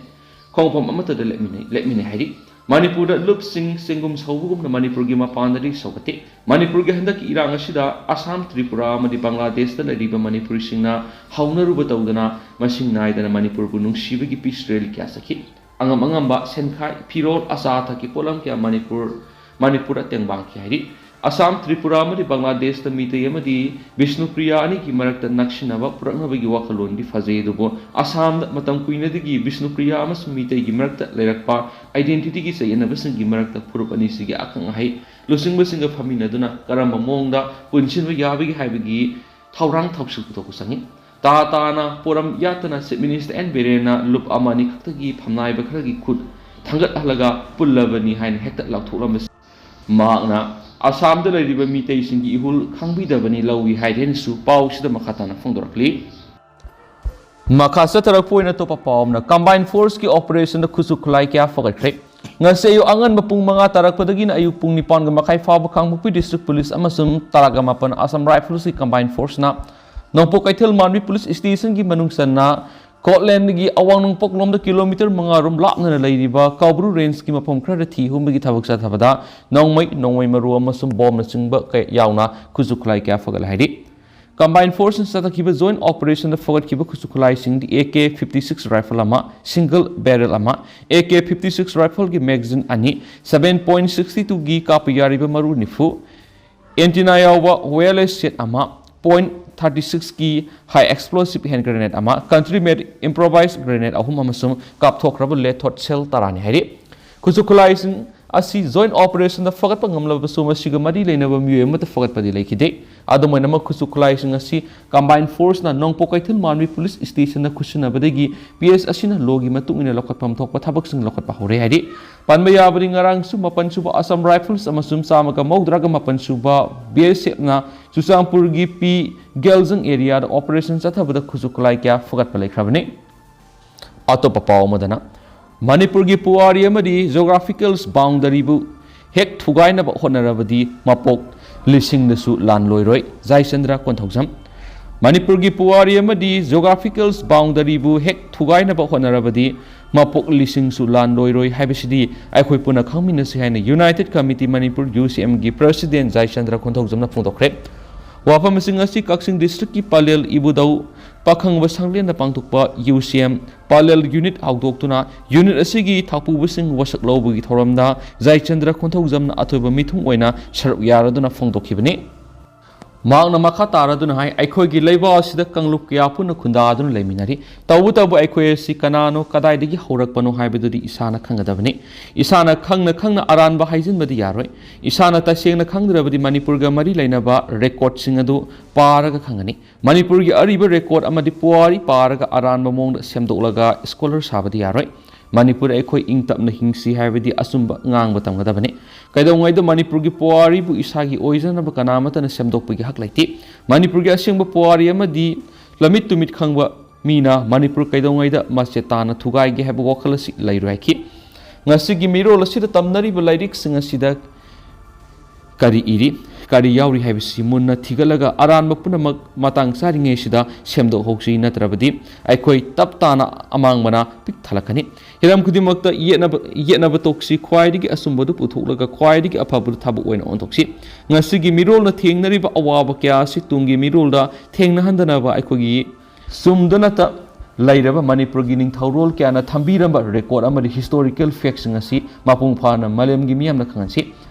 ꯈꯣꯡꯐꯝ ꯑꯃꯠꯇꯗ ꯂꯦꯞꯃꯤꯟꯅꯩ, ꯂꯦꯞꯃꯤꯟꯅꯩ ꯍꯥꯏꯔꯤ꯫ ꯃꯅꯤꯄꯨꯔꯗ ꯂꯨꯞꯁꯤꯡ ꯆꯦꯡꯒꯨꯝ ꯁꯧꯕꯒꯨꯝꯅ ꯃꯅꯤꯄꯨꯔꯒꯤ ꯃꯄꯥꯟꯗꯗꯤ ꯁꯧꯒꯠꯇꯦ꯫ ꯃꯅꯤꯄꯨꯔꯒꯤ ꯍꯟꯗꯛꯀꯤ ꯏꯔꯥꯡ ꯑꯁꯤꯗ ꯑꯁꯥꯝ, ꯇ꯭ꯔꯤꯄꯨꯔꯥ ꯑꯃꯗꯤ ꯕꯪꯒ꯭ꯂꯥꯗꯦꯁꯇ ꯂꯩꯔꯤꯕ ꯃꯅꯤꯄꯨꯔꯤꯁꯤꯡꯅ ꯍꯧꯅꯔꯨꯕ ꯇꯧꯗꯅ ꯃꯁꯤꯡ ꯅꯥꯏꯗꯅ ꯃꯅꯤꯄꯨꯔꯕꯨ ꯅꯨꯡꯁꯤꯕꯒꯤ ꯄꯤꯁ ꯔꯦꯂꯤ ꯀꯌꯥ ꯆꯠꯈꯤ꯫ ꯑꯉꯝ ꯑꯉꯝꯕ ꯁꯦꯟꯈꯥꯏ, ꯐꯤꯔꯣꯜ, ꯑꯆꯥ ꯑꯊꯛꯀꯤ ꯄꯣꯠꯂꯝ ꯀꯌꯥ ꯃꯅꯤꯄꯨꯔ, ꯃꯅꯤꯄꯨꯔꯗ ꯇꯦꯡꯕꯥꯡꯈꯤ ꯍꯥꯏꯔꯤ꯫ ꯑꯁꯥꯝ, ꯇ꯭ꯔꯤꯄꯨꯔꯥ ꯑꯃꯗꯤ ꯕꯪꯒ꯭ꯂꯥꯗꯦꯁꯇ ꯃꯤꯇꯩ ꯑꯃꯗꯤ ꯕꯤꯁꯅꯨꯄ꯭ꯔꯤꯌꯥ ꯑꯅꯤꯒꯤ ꯃꯔꯛꯇ ꯅꯛꯁꯤꯟꯅꯕ ꯄꯨꯔꯛꯅꯕꯒꯤ ꯋꯥꯈꯜꯂꯣꯟꯗꯤ ꯐꯖꯩ, ꯑꯗꯨꯕꯨ ꯑꯁꯥꯝꯗ ꯃꯇꯝ ꯀꯨꯏꯅꯗꯒꯤ ꯕꯤꯁꯅꯨꯄ꯭ꯔꯤꯌꯥ ꯑꯃꯁꯨꯡ ꯃꯤꯇꯩꯒꯤ ꯃꯔꯛꯇ ꯂꯩꯔꯛꯄ identityꯒꯤ ꯆꯌꯦꯠꯅꯕꯁꯤꯡꯒꯤ ꯃꯔꯛꯇ ꯐꯨꯔꯨꯞ ꯑꯅꯤꯁꯤꯒꯤ ꯑꯈꯪ ꯑꯍꯩ ꯂꯨꯆꯤꯡꯕꯁꯤꯡꯒ ꯐꯝꯃꯤꯟꯅꯗꯨꯅ ꯀꯔꯝꯕ ꯃꯑꯣꯡꯗ ꯄꯨꯟꯁꯤꯟꯕ ꯌꯥꯕꯒꯦ ꯍꯥꯏꯕꯒꯤ ꯊꯧꯔꯥꯡ ꯊꯧꯁꯤꯜ ꯄꯨꯊꯣꯛꯄ ꯆꯪꯏ꯫ ꯇꯥ ꯇꯥꯅ ꯄꯣꯔꯝ ꯌꯥꯠꯇꯅ ꯆꯤꯐ ꯃꯤꯅꯤꯁꯇꯔ ꯑꯦꯟ ꯕꯤꯔꯦꯟꯅ ꯂꯨꯞ ꯑꯃ ꯑꯅꯤ ꯈꯛꯇꯒꯤ ꯐꯝꯅꯥꯏꯕ ꯈꯔꯒꯤ ꯈꯨꯠ ꯊꯥꯡꯒꯠꯍꯜꯂꯒ ꯄꯨꯜꯂꯕꯅꯤ ꯍꯥꯏꯅ ꯍꯦꯛꯇ ꯂꯥꯎꯊꯣꯛꯂꯝꯕꯁꯤ ꯃꯍꯥꯛꯅ ꯑꯁꯥꯝꯗ ꯂꯩꯔꯤꯕ ꯃꯤꯇꯩꯁꯤꯡꯒꯤ ꯏꯍꯨꯜ ꯈꯪꯕꯤꯗꯕꯅꯤ ꯂꯧꯏ ꯍꯥꯏꯔꯦꯅꯁꯨ ꯄꯥꯎꯁꯤꯗ ꯃꯈꯥ ꯇꯥꯅ ꯐꯣꯡꯗꯣꯔꯛꯂꯤ꯫ ꯃꯈꯥ ꯆꯠꯊꯔꯛꯄ ꯑꯣꯏꯅ ꯑꯇꯣꯞꯄ ꯄꯥꯎ ꯑꯃꯅ, ꯀꯝꯕꯥꯏꯟ ꯐꯣꯔꯁꯀꯤ ꯑꯣꯄꯔꯦꯁꯟꯗ ꯈꯨꯠꯁꯨ ꯈꯨꯠꯂꯥꯏ ꯀꯌꯥ ꯐꯒꯠꯈ꯭ꯔꯦ꯫ ꯉꯁꯤ ꯑꯌꯨꯛ ꯑꯉꯟꯕ ꯄꯨꯡ ꯃꯉꯥ ꯇꯥꯔꯛꯄꯗꯒꯤꯅ ꯑꯌꯨꯛ ꯄꯨꯡ ꯅꯤꯄꯥꯟꯒ ꯃꯈꯥꯏ ꯐꯥꯎꯕ ꯀꯥꯡꯄꯣꯛꯄꯤ ꯗꯤꯁꯇ꯭ꯔꯤꯛ ꯄꯨꯂꯤꯁ ꯑꯃꯁꯨꯡ ꯇꯔꯥꯒ ꯃꯥꯄꯟ ꯑꯁꯥꯝ ꯔꯥꯏꯐꯜꯁꯀꯤ ꯀꯝꯕꯥꯏꯟ ꯐꯣꯔꯁꯅ ꯅꯣꯡꯄꯣꯛ ꯀꯩꯊꯦꯜ ꯃꯥꯟꯕꯤ ꯄꯨꯂꯤꯁ ꯁ꯭ꯇꯦꯁꯟꯒꯤ ꯃꯅꯨꯡ ꯆꯟꯅ ꯀꯣꯠꯂꯦꯟꯗꯒꯤ ꯑꯋꯥꯡ ꯅꯣꯡꯄꯣꯛꯂꯣꯝꯗ ꯀꯤꯂꯣꯃꯤꯇꯔ ꯃꯉꯥ ꯔꯣꯝ ꯂꯥꯞꯅ ꯂꯩꯔꯤꯕ ꯀꯥꯎꯕ꯭ꯔꯨ ꯔꯦꯟꯖꯀꯤ ꯃꯐꯝ ꯈꯔꯗ ꯊꯤ ꯍꯨꯝꯕꯒꯤ ꯊꯕꯛ ꯆꯠꯊꯕꯗ ꯅꯣꯡꯃꯩ, ꯅꯣꯡꯃꯩ ꯃꯔꯨ ꯑꯃꯁꯨꯡ ꯕꯣꯝꯅꯆꯤꯡꯕ ꯀꯌꯥ ꯌꯥꯎꯅ ꯈꯨꯠꯁꯨ ꯈꯨꯠꯂꯥꯏ ꯀꯌꯥ ꯐꯒꯠꯂꯦ ꯍꯥꯏꯔꯤ꯫ ꯀꯝꯕꯥꯏꯟ ꯐꯣꯔꯁꯅ ꯆꯠꯊꯈꯤꯕ ꯖꯣꯏꯟ ꯑꯣꯄꯔꯦꯁꯟꯗ ꯐꯒꯠꯈꯤꯕ ꯈꯨꯠꯁꯨ ꯈꯨꯠꯂꯥꯏꯁꯤꯡꯗꯤ A K fifty six rifle ꯑꯃ, ꯁꯤꯡꯒꯜ ꯕꯦꯔꯦꯜ ꯑꯃ, ꯑꯦ ꯀꯦ ꯐꯤꯐꯇꯤ ꯁꯤꯛꯁ ꯔꯥꯏꯐꯜꯒꯤ ꯃꯦꯒꯥꯖꯤꯟ ꯑꯅꯤ, ꯁꯚꯦꯟ ꯄꯣꯏꯟ ꯁꯤꯛꯁꯇꯤ ꯇꯨꯒꯤ ꯀꯥꯞꯄ ꯌꯥꯔꯤꯕ ꯃꯔꯨ ꯅꯤꯐꯨ, ꯑꯦꯟꯇꯤꯅꯥ ꯌꯥꯎꯕ ꯋꯦꯌꯔꯂꯦꯁ ꯁꯦꯠ ꯑꯃ, ꯄꯣꯏꯟ ꯊꯥꯔꯇꯤ ꯁꯤꯛꯁꯀꯤ ꯍꯥꯏ ꯑꯦꯛꯁꯄ꯭ꯂꯣꯁꯤꯞ ꯍꯦꯟ ꯒ꯭ꯔꯦꯅꯦꯗ ꯑꯃ, ꯀꯟꯇ꯭ꯔꯤ ꯃꯦꯗ ꯏꯝꯄ꯭ꯔꯣꯚꯥꯏꯁ ꯒ꯭ꯔꯦꯅꯦꯗ ꯑꯍꯨꯝ ꯑꯃꯁꯨꯡ ꯀꯥꯞꯊꯣꯛꯈ꯭ꯔꯕ ꯂꯦꯊꯣꯠ ꯁꯦꯜ ꯇꯔꯥꯅꯤ ꯍꯥꯏꯔꯤ꯫ ꯈꯨꯠꯁꯨ ꯈꯨꯠꯂꯥꯏꯁꯤꯡ ꯑꯁꯤ ꯖꯣꯏꯟ ꯑꯣꯄꯔꯦꯁꯟꯗ ꯐꯒꯠꯄ ꯉꯝꯂꯕꯁꯨ, ꯃꯁꯤꯒ ꯃꯔꯤ ꯂꯩꯅꯕ ꯃꯤꯑꯣꯏ ꯑꯃꯠꯇ ꯐꯒꯠꯄꯗꯤ ꯂꯩꯈꯤꯗꯦ꯫ ꯑꯗꯨꯝ ꯑꯣꯏꯅꯃꯛ, ꯈꯨꯠꯁꯨ ꯈꯨꯠꯂꯥꯏꯁꯤꯡ ꯑꯁꯤ ꯀꯝꯕꯥꯏꯟ ꯐꯣꯔꯁꯅ ꯅꯣꯡꯄꯣꯛ ꯀꯩꯊꯦꯜ ꯃꯥꯟꯕꯤ ꯄꯨꯂꯤꯁ ꯁ꯭ꯇꯦꯁꯟꯗ ꯈꯨꯠꯁꯤꯟꯅꯕꯗꯒꯤ ꯄꯤ ꯑꯦꯁ ꯑꯁꯤꯅ ꯂꯣꯒꯤ ꯃꯇꯨꯡ ꯏꯟꯅ ꯂꯧꯈꯠꯐꯝ ꯊꯣꯛꯄ ꯊꯕꯛꯁꯤꯡ ꯂꯧꯈꯠꯄ ꯍꯧꯔꯦ ꯍꯥꯏꯔꯤ꯫ ꯄꯟꯕ ꯌꯥꯕꯗꯤ, ꯉꯔꯥꯡꯁꯨ ꯃꯥꯄꯟ ꯁꯨꯕ ꯑꯁꯥꯝ ꯔꯥꯏꯐꯜꯁ ꯑꯃꯁꯨꯡ ꯆꯥꯝꯃꯒ ꯃꯧꯗ꯭ꯔꯥꯒ ꯃꯥꯄꯟ ꯁꯨꯕ ꯕꯤ ꯑꯦꯁ ꯑꯦꯐꯅ ꯆꯨꯔꯆꯥꯟꯄꯨꯔꯒꯤ ꯄꯤ ꯒꯦꯜꯖꯪ ꯑꯦꯔꯤꯌꯥꯗ ꯑꯣꯄꯔꯦꯁꯟ ꯆꯠꯊꯕꯗ ꯈꯨꯠꯁꯨ ꯈꯨꯠꯂꯥꯏ ꯀꯌꯥ ꯐꯒꯠꯄ ꯂꯩꯈ꯭ꯔꯕꯅꯤ꯫ ꯑꯇꯣꯞꯄ ꯄꯥꯎ ꯑꯃꯗꯅ, ꯃꯅꯤꯄꯨꯔꯒꯤ ꯄꯨꯋꯥꯔꯤ ꯑꯃꯗꯤ ꯖꯣꯒ꯭ꯔꯥꯐꯤꯀꯦꯜ ꯕꯥꯎꯟꯗꯔꯤꯕꯨ ꯍꯦꯛ ꯊꯨꯒꯥꯏꯅꯕ ꯍꯣꯠꯅꯔꯕꯗꯤ ꯃꯄꯣꯛ ꯂꯤꯁꯤꯡꯗꯁꯨ ꯂꯥꯟꯂꯣꯏꯔꯣꯏ, ꯖꯥꯏꯆꯟꯗ꯭ꯔ ꯀꯣꯟꯊꯧꯖꯝ꯫ ꯃꯅꯤꯄꯨꯔꯒꯤ ꯄꯨꯋꯥꯔꯤ ꯑꯃꯗꯤ ꯖꯣꯒ꯭ꯔꯥꯐꯤꯀꯦꯜ ꯕꯥꯎꯟꯗꯔꯤꯕꯨ ꯍꯦꯛ ꯊꯨꯒꯥꯏꯅꯕ ꯍꯣꯠꯅꯔꯕꯗꯤ ꯃꯄꯣꯛ ꯂꯤꯁꯤꯡꯁꯨ ꯂꯥꯟꯂꯣꯏꯔꯣꯏ ꯍꯥꯏꯕꯁꯤꯗꯤ ꯑꯩꯈꯣꯏ ꯄꯨꯟꯅ ꯈꯪꯃꯤꯟꯅꯁꯤ ꯍꯥꯏꯅ ꯌꯨꯅꯥꯏꯇꯦꯗ ꯀꯃꯤꯇꯤ ꯃꯅꯤꯄꯨꯔ, ꯌꯨ ꯁꯤ ꯑꯦꯝꯒꯤ ꯄ꯭ꯔꯁꯤꯗꯦꯟ ꯖꯥꯏꯆꯟꯗ꯭ꯔ ꯀꯣꯟꯊꯧꯖꯝꯅ ꯐꯣꯡꯗꯣꯛꯈ꯭ꯔꯦ꯫ ꯋꯥꯐꯝꯁꯤꯡ ꯑꯁꯤ ꯀꯛꯆꯤꯡ ꯗꯤꯁꯇ꯭ꯔꯤꯛꯀꯤ ꯄꯂꯦꯜ ꯏꯕꯨꯙꯧ ꯄꯥꯈꯪꯕ ꯁꯪꯂꯦꯟꯗ ꯄꯥꯡꯊꯣꯛꯄ ꯌꯨ ꯁꯤ ꯑꯦꯝ ꯄꯂꯦꯜ ꯌꯨꯅꯤꯠ ꯍꯧꯗꯣꯛꯇꯨꯅ ꯌꯨꯅꯤꯠ ꯑꯁꯤꯒꯤ ꯊꯧꯄꯨꯕꯁꯤꯡ ꯋꯥꯁꯛ ꯂꯧꯕꯒꯤ ꯊꯧꯔꯝꯗ ꯖꯥꯏꯆꯟꯗ꯭ꯔ ꯀꯣꯟꯊꯧꯖꯝꯅ ꯑꯊꯣꯏꯕ ꯃꯤꯊꯨꯡ ꯑꯣꯏꯅ ꯁꯔꯨꯛ ꯌꯥꯔꯗꯨꯅ ꯐꯣꯡꯗꯣꯛꯈꯤꯕꯅꯤ꯫ ꯃꯍꯥꯛꯅ ꯃꯈꯥ ꯇꯥꯔꯗꯨꯅ ꯍꯥꯏ, ꯑꯩꯈꯣꯏꯒꯤ ꯂꯩꯕꯥꯛ ꯑꯁꯤꯗ ꯀꯥꯡꯂꯨꯞ ꯀꯌꯥ ꯄꯨꯟꯅ ꯈꯨꯟꯗꯥꯗꯨꯅ ꯂꯩꯃꯤꯟꯅꯔꯤ꯫ ꯇꯧꯕꯇꯕꯨ ꯑꯩꯈꯣꯏ ꯑꯁꯤ ꯀꯅꯥꯅꯣ, ꯀꯗꯥꯏꯗꯒꯤ ꯍꯧꯔꯛꯄꯅꯣ ꯍꯥꯏꯕꯗꯨꯗꯤ ꯏꯁꯥꯅ ꯈꯪꯒꯗꯕꯅꯤ꯫ ꯏꯁꯥꯅ ꯈꯪꯅ ꯈꯪꯅ ꯑꯔꯥꯟꯕ ꯍꯥꯏꯖꯤꯟꯕꯗꯤ ꯌꯥꯔꯣꯏ꯫ ꯏꯁꯥꯅ ꯇꯁꯦꯡꯅ ꯈꯪꯗ꯭ꯔꯕꯗꯤ ꯃꯅꯤꯄꯨꯔꯒ ꯃꯔꯤ ꯂꯩꯅꯕ ꯔꯦꯀꯣꯔꯗꯁꯤꯡ ꯑꯗꯨ ꯄꯥꯔꯒ ꯈꯪꯒꯅꯤ꯫ ꯃꯅꯤꯄꯨꯔꯒꯤ ꯑꯔꯤꯕ ꯔꯦꯀꯣꯔꯗ ꯑꯃꯗꯤ ꯄꯨꯋꯥꯔꯤ ꯄꯥꯔꯒ ꯑꯔꯥꯟꯕ ꯃꯑꯣꯡꯗ ꯁꯦꯝꯗꯣꯛꯂꯒ ꯁ꯭ꯀꯣꯂꯔ ꯁꯥꯕꯗꯤ ꯌꯥꯔꯣꯏ꯫ ꯃꯅꯤꯄꯨꯔ ꯑꯩꯈꯣꯏ ꯏꯪ ꯇꯞꯅ ꯍꯤꯡꯁꯤ ꯍꯥꯏꯕꯗꯤ ꯑꯆꯨꯝꯕ ꯉꯥꯡꯕ ꯇꯝꯒꯗꯕꯅꯤ꯫ ꯀꯩꯗꯧꯉꯩꯗ ꯃꯅꯤꯄꯨꯔꯒꯤ ꯄꯨꯋꯥꯔꯤꯕꯨ ꯏꯁꯥꯒꯤ ꯑꯣꯏꯖꯅꯕ ꯀꯅꯥ ꯑꯃꯠꯇꯅ ꯁꯦꯝꯗꯣꯛꯄꯒꯤ ꯍꯛ ꯂꯩꯇꯦ꯫ ꯃꯅꯤꯄꯨꯔꯒꯤ ꯑꯁꯦꯡꯕ ꯄꯨꯋꯥꯔꯤ ꯑꯃꯗꯤ ꯂꯝꯃꯤꯠ ꯇꯨꯃꯤꯠ ꯈꯪꯕ ꯃꯤꯅ ꯃꯅꯤꯄꯨꯔ ꯀꯩꯗꯧꯉꯩꯗ ꯃꯆꯦꯠ ꯇꯥꯅ ꯊꯨꯒꯥꯏꯒꯦ ꯍꯥꯏꯕ ꯋꯥꯈꯜ ꯑꯁꯤ ꯂꯩꯔꯣꯏ ꯍꯥꯏꯈꯤ꯫ ꯉꯁꯤꯒꯤ ꯃꯤꯔꯣꯜ ꯑꯁꯤꯗ ꯇꯝꯅꯔꯤꯕ ꯂꯥꯏꯔꯤꯛꯁꯤꯡ ꯑꯁꯤꯗ ꯀꯔꯤ ꯏꯔꯤ? ꯀꯔꯤ ꯌꯥꯎꯔꯤ ꯍꯥꯏꯕꯁꯤ ꯃꯨꯟꯅ ꯊꯤꯒꯠꯂꯒ ꯑꯔꯥꯟꯕ ꯄꯨꯝꯅꯃꯛ ꯃꯇꯥꯡ ꯆꯥꯔꯤꯉꯩꯁꯤꯗ ꯁꯦꯝꯗꯣꯛꯍꯧꯁꯤ, ꯅꯠꯇ꯭ꯔꯕꯗꯤ ꯑꯩꯈꯣꯏ ꯇꯞ ꯇꯥꯅ ꯑꯃꯥꯡꯕꯅ ꯄꯤꯛ ꯊꯜꯂꯛꯀꯅꯤ꯫ ꯍꯤꯔꯝ ꯈꯨꯗꯤꯡꯃꯛꯇ ꯌꯦꯠꯅꯕ, ꯌꯦꯠꯅꯕ ꯇꯣꯛꯁꯤ, ꯈ꯭ꯋꯥꯏꯗꯒꯤ ꯑꯆꯨꯝꯕꯗꯨ ꯄꯨꯊꯣꯛꯂꯒ ꯈ꯭ꯋꯥꯏꯗꯒꯤ ꯑꯐꯕꯗꯨ ꯊꯕꯛ ꯑꯣꯏꯅ ꯑꯣꯟꯊꯣꯛꯁꯤ꯫ ꯉꯁꯤꯒꯤ ꯃꯤꯔꯣꯜꯅ ꯊꯦꯡꯅꯔꯤꯕ ꯑꯋꯥꯕ ꯀꯌꯥ ꯑꯁꯤ ꯇꯨꯡꯒꯤ ꯃꯤꯔꯣꯜꯗ ꯊꯦꯡꯅꯍꯟꯗꯅꯕ ꯑꯩꯈꯣꯏꯒꯤ ꯆꯨꯝꯗꯅꯇ ꯂꯩꯔꯕ ꯃꯅꯤꯄꯨꯔꯒꯤ ꯅꯤꯡꯊꯧꯔꯣꯜ ꯀꯌꯥꯅ ꯊꯝꯕꯤꯔꯝꯕ ꯔꯦꯀꯣꯔꯗ ꯑꯃꯗꯤ ꯍꯤꯁꯇꯣꯔꯤꯀꯦꯜ ꯐꯦꯛꯁꯤꯡ ꯑꯁꯤ ꯃꯄꯨꯡ ꯐꯥꯅ ꯃꯥꯂꯦꯝꯒꯤ ꯃꯤꯌꯥꯝꯅ ꯈꯪꯍꯟꯁꯤ꯫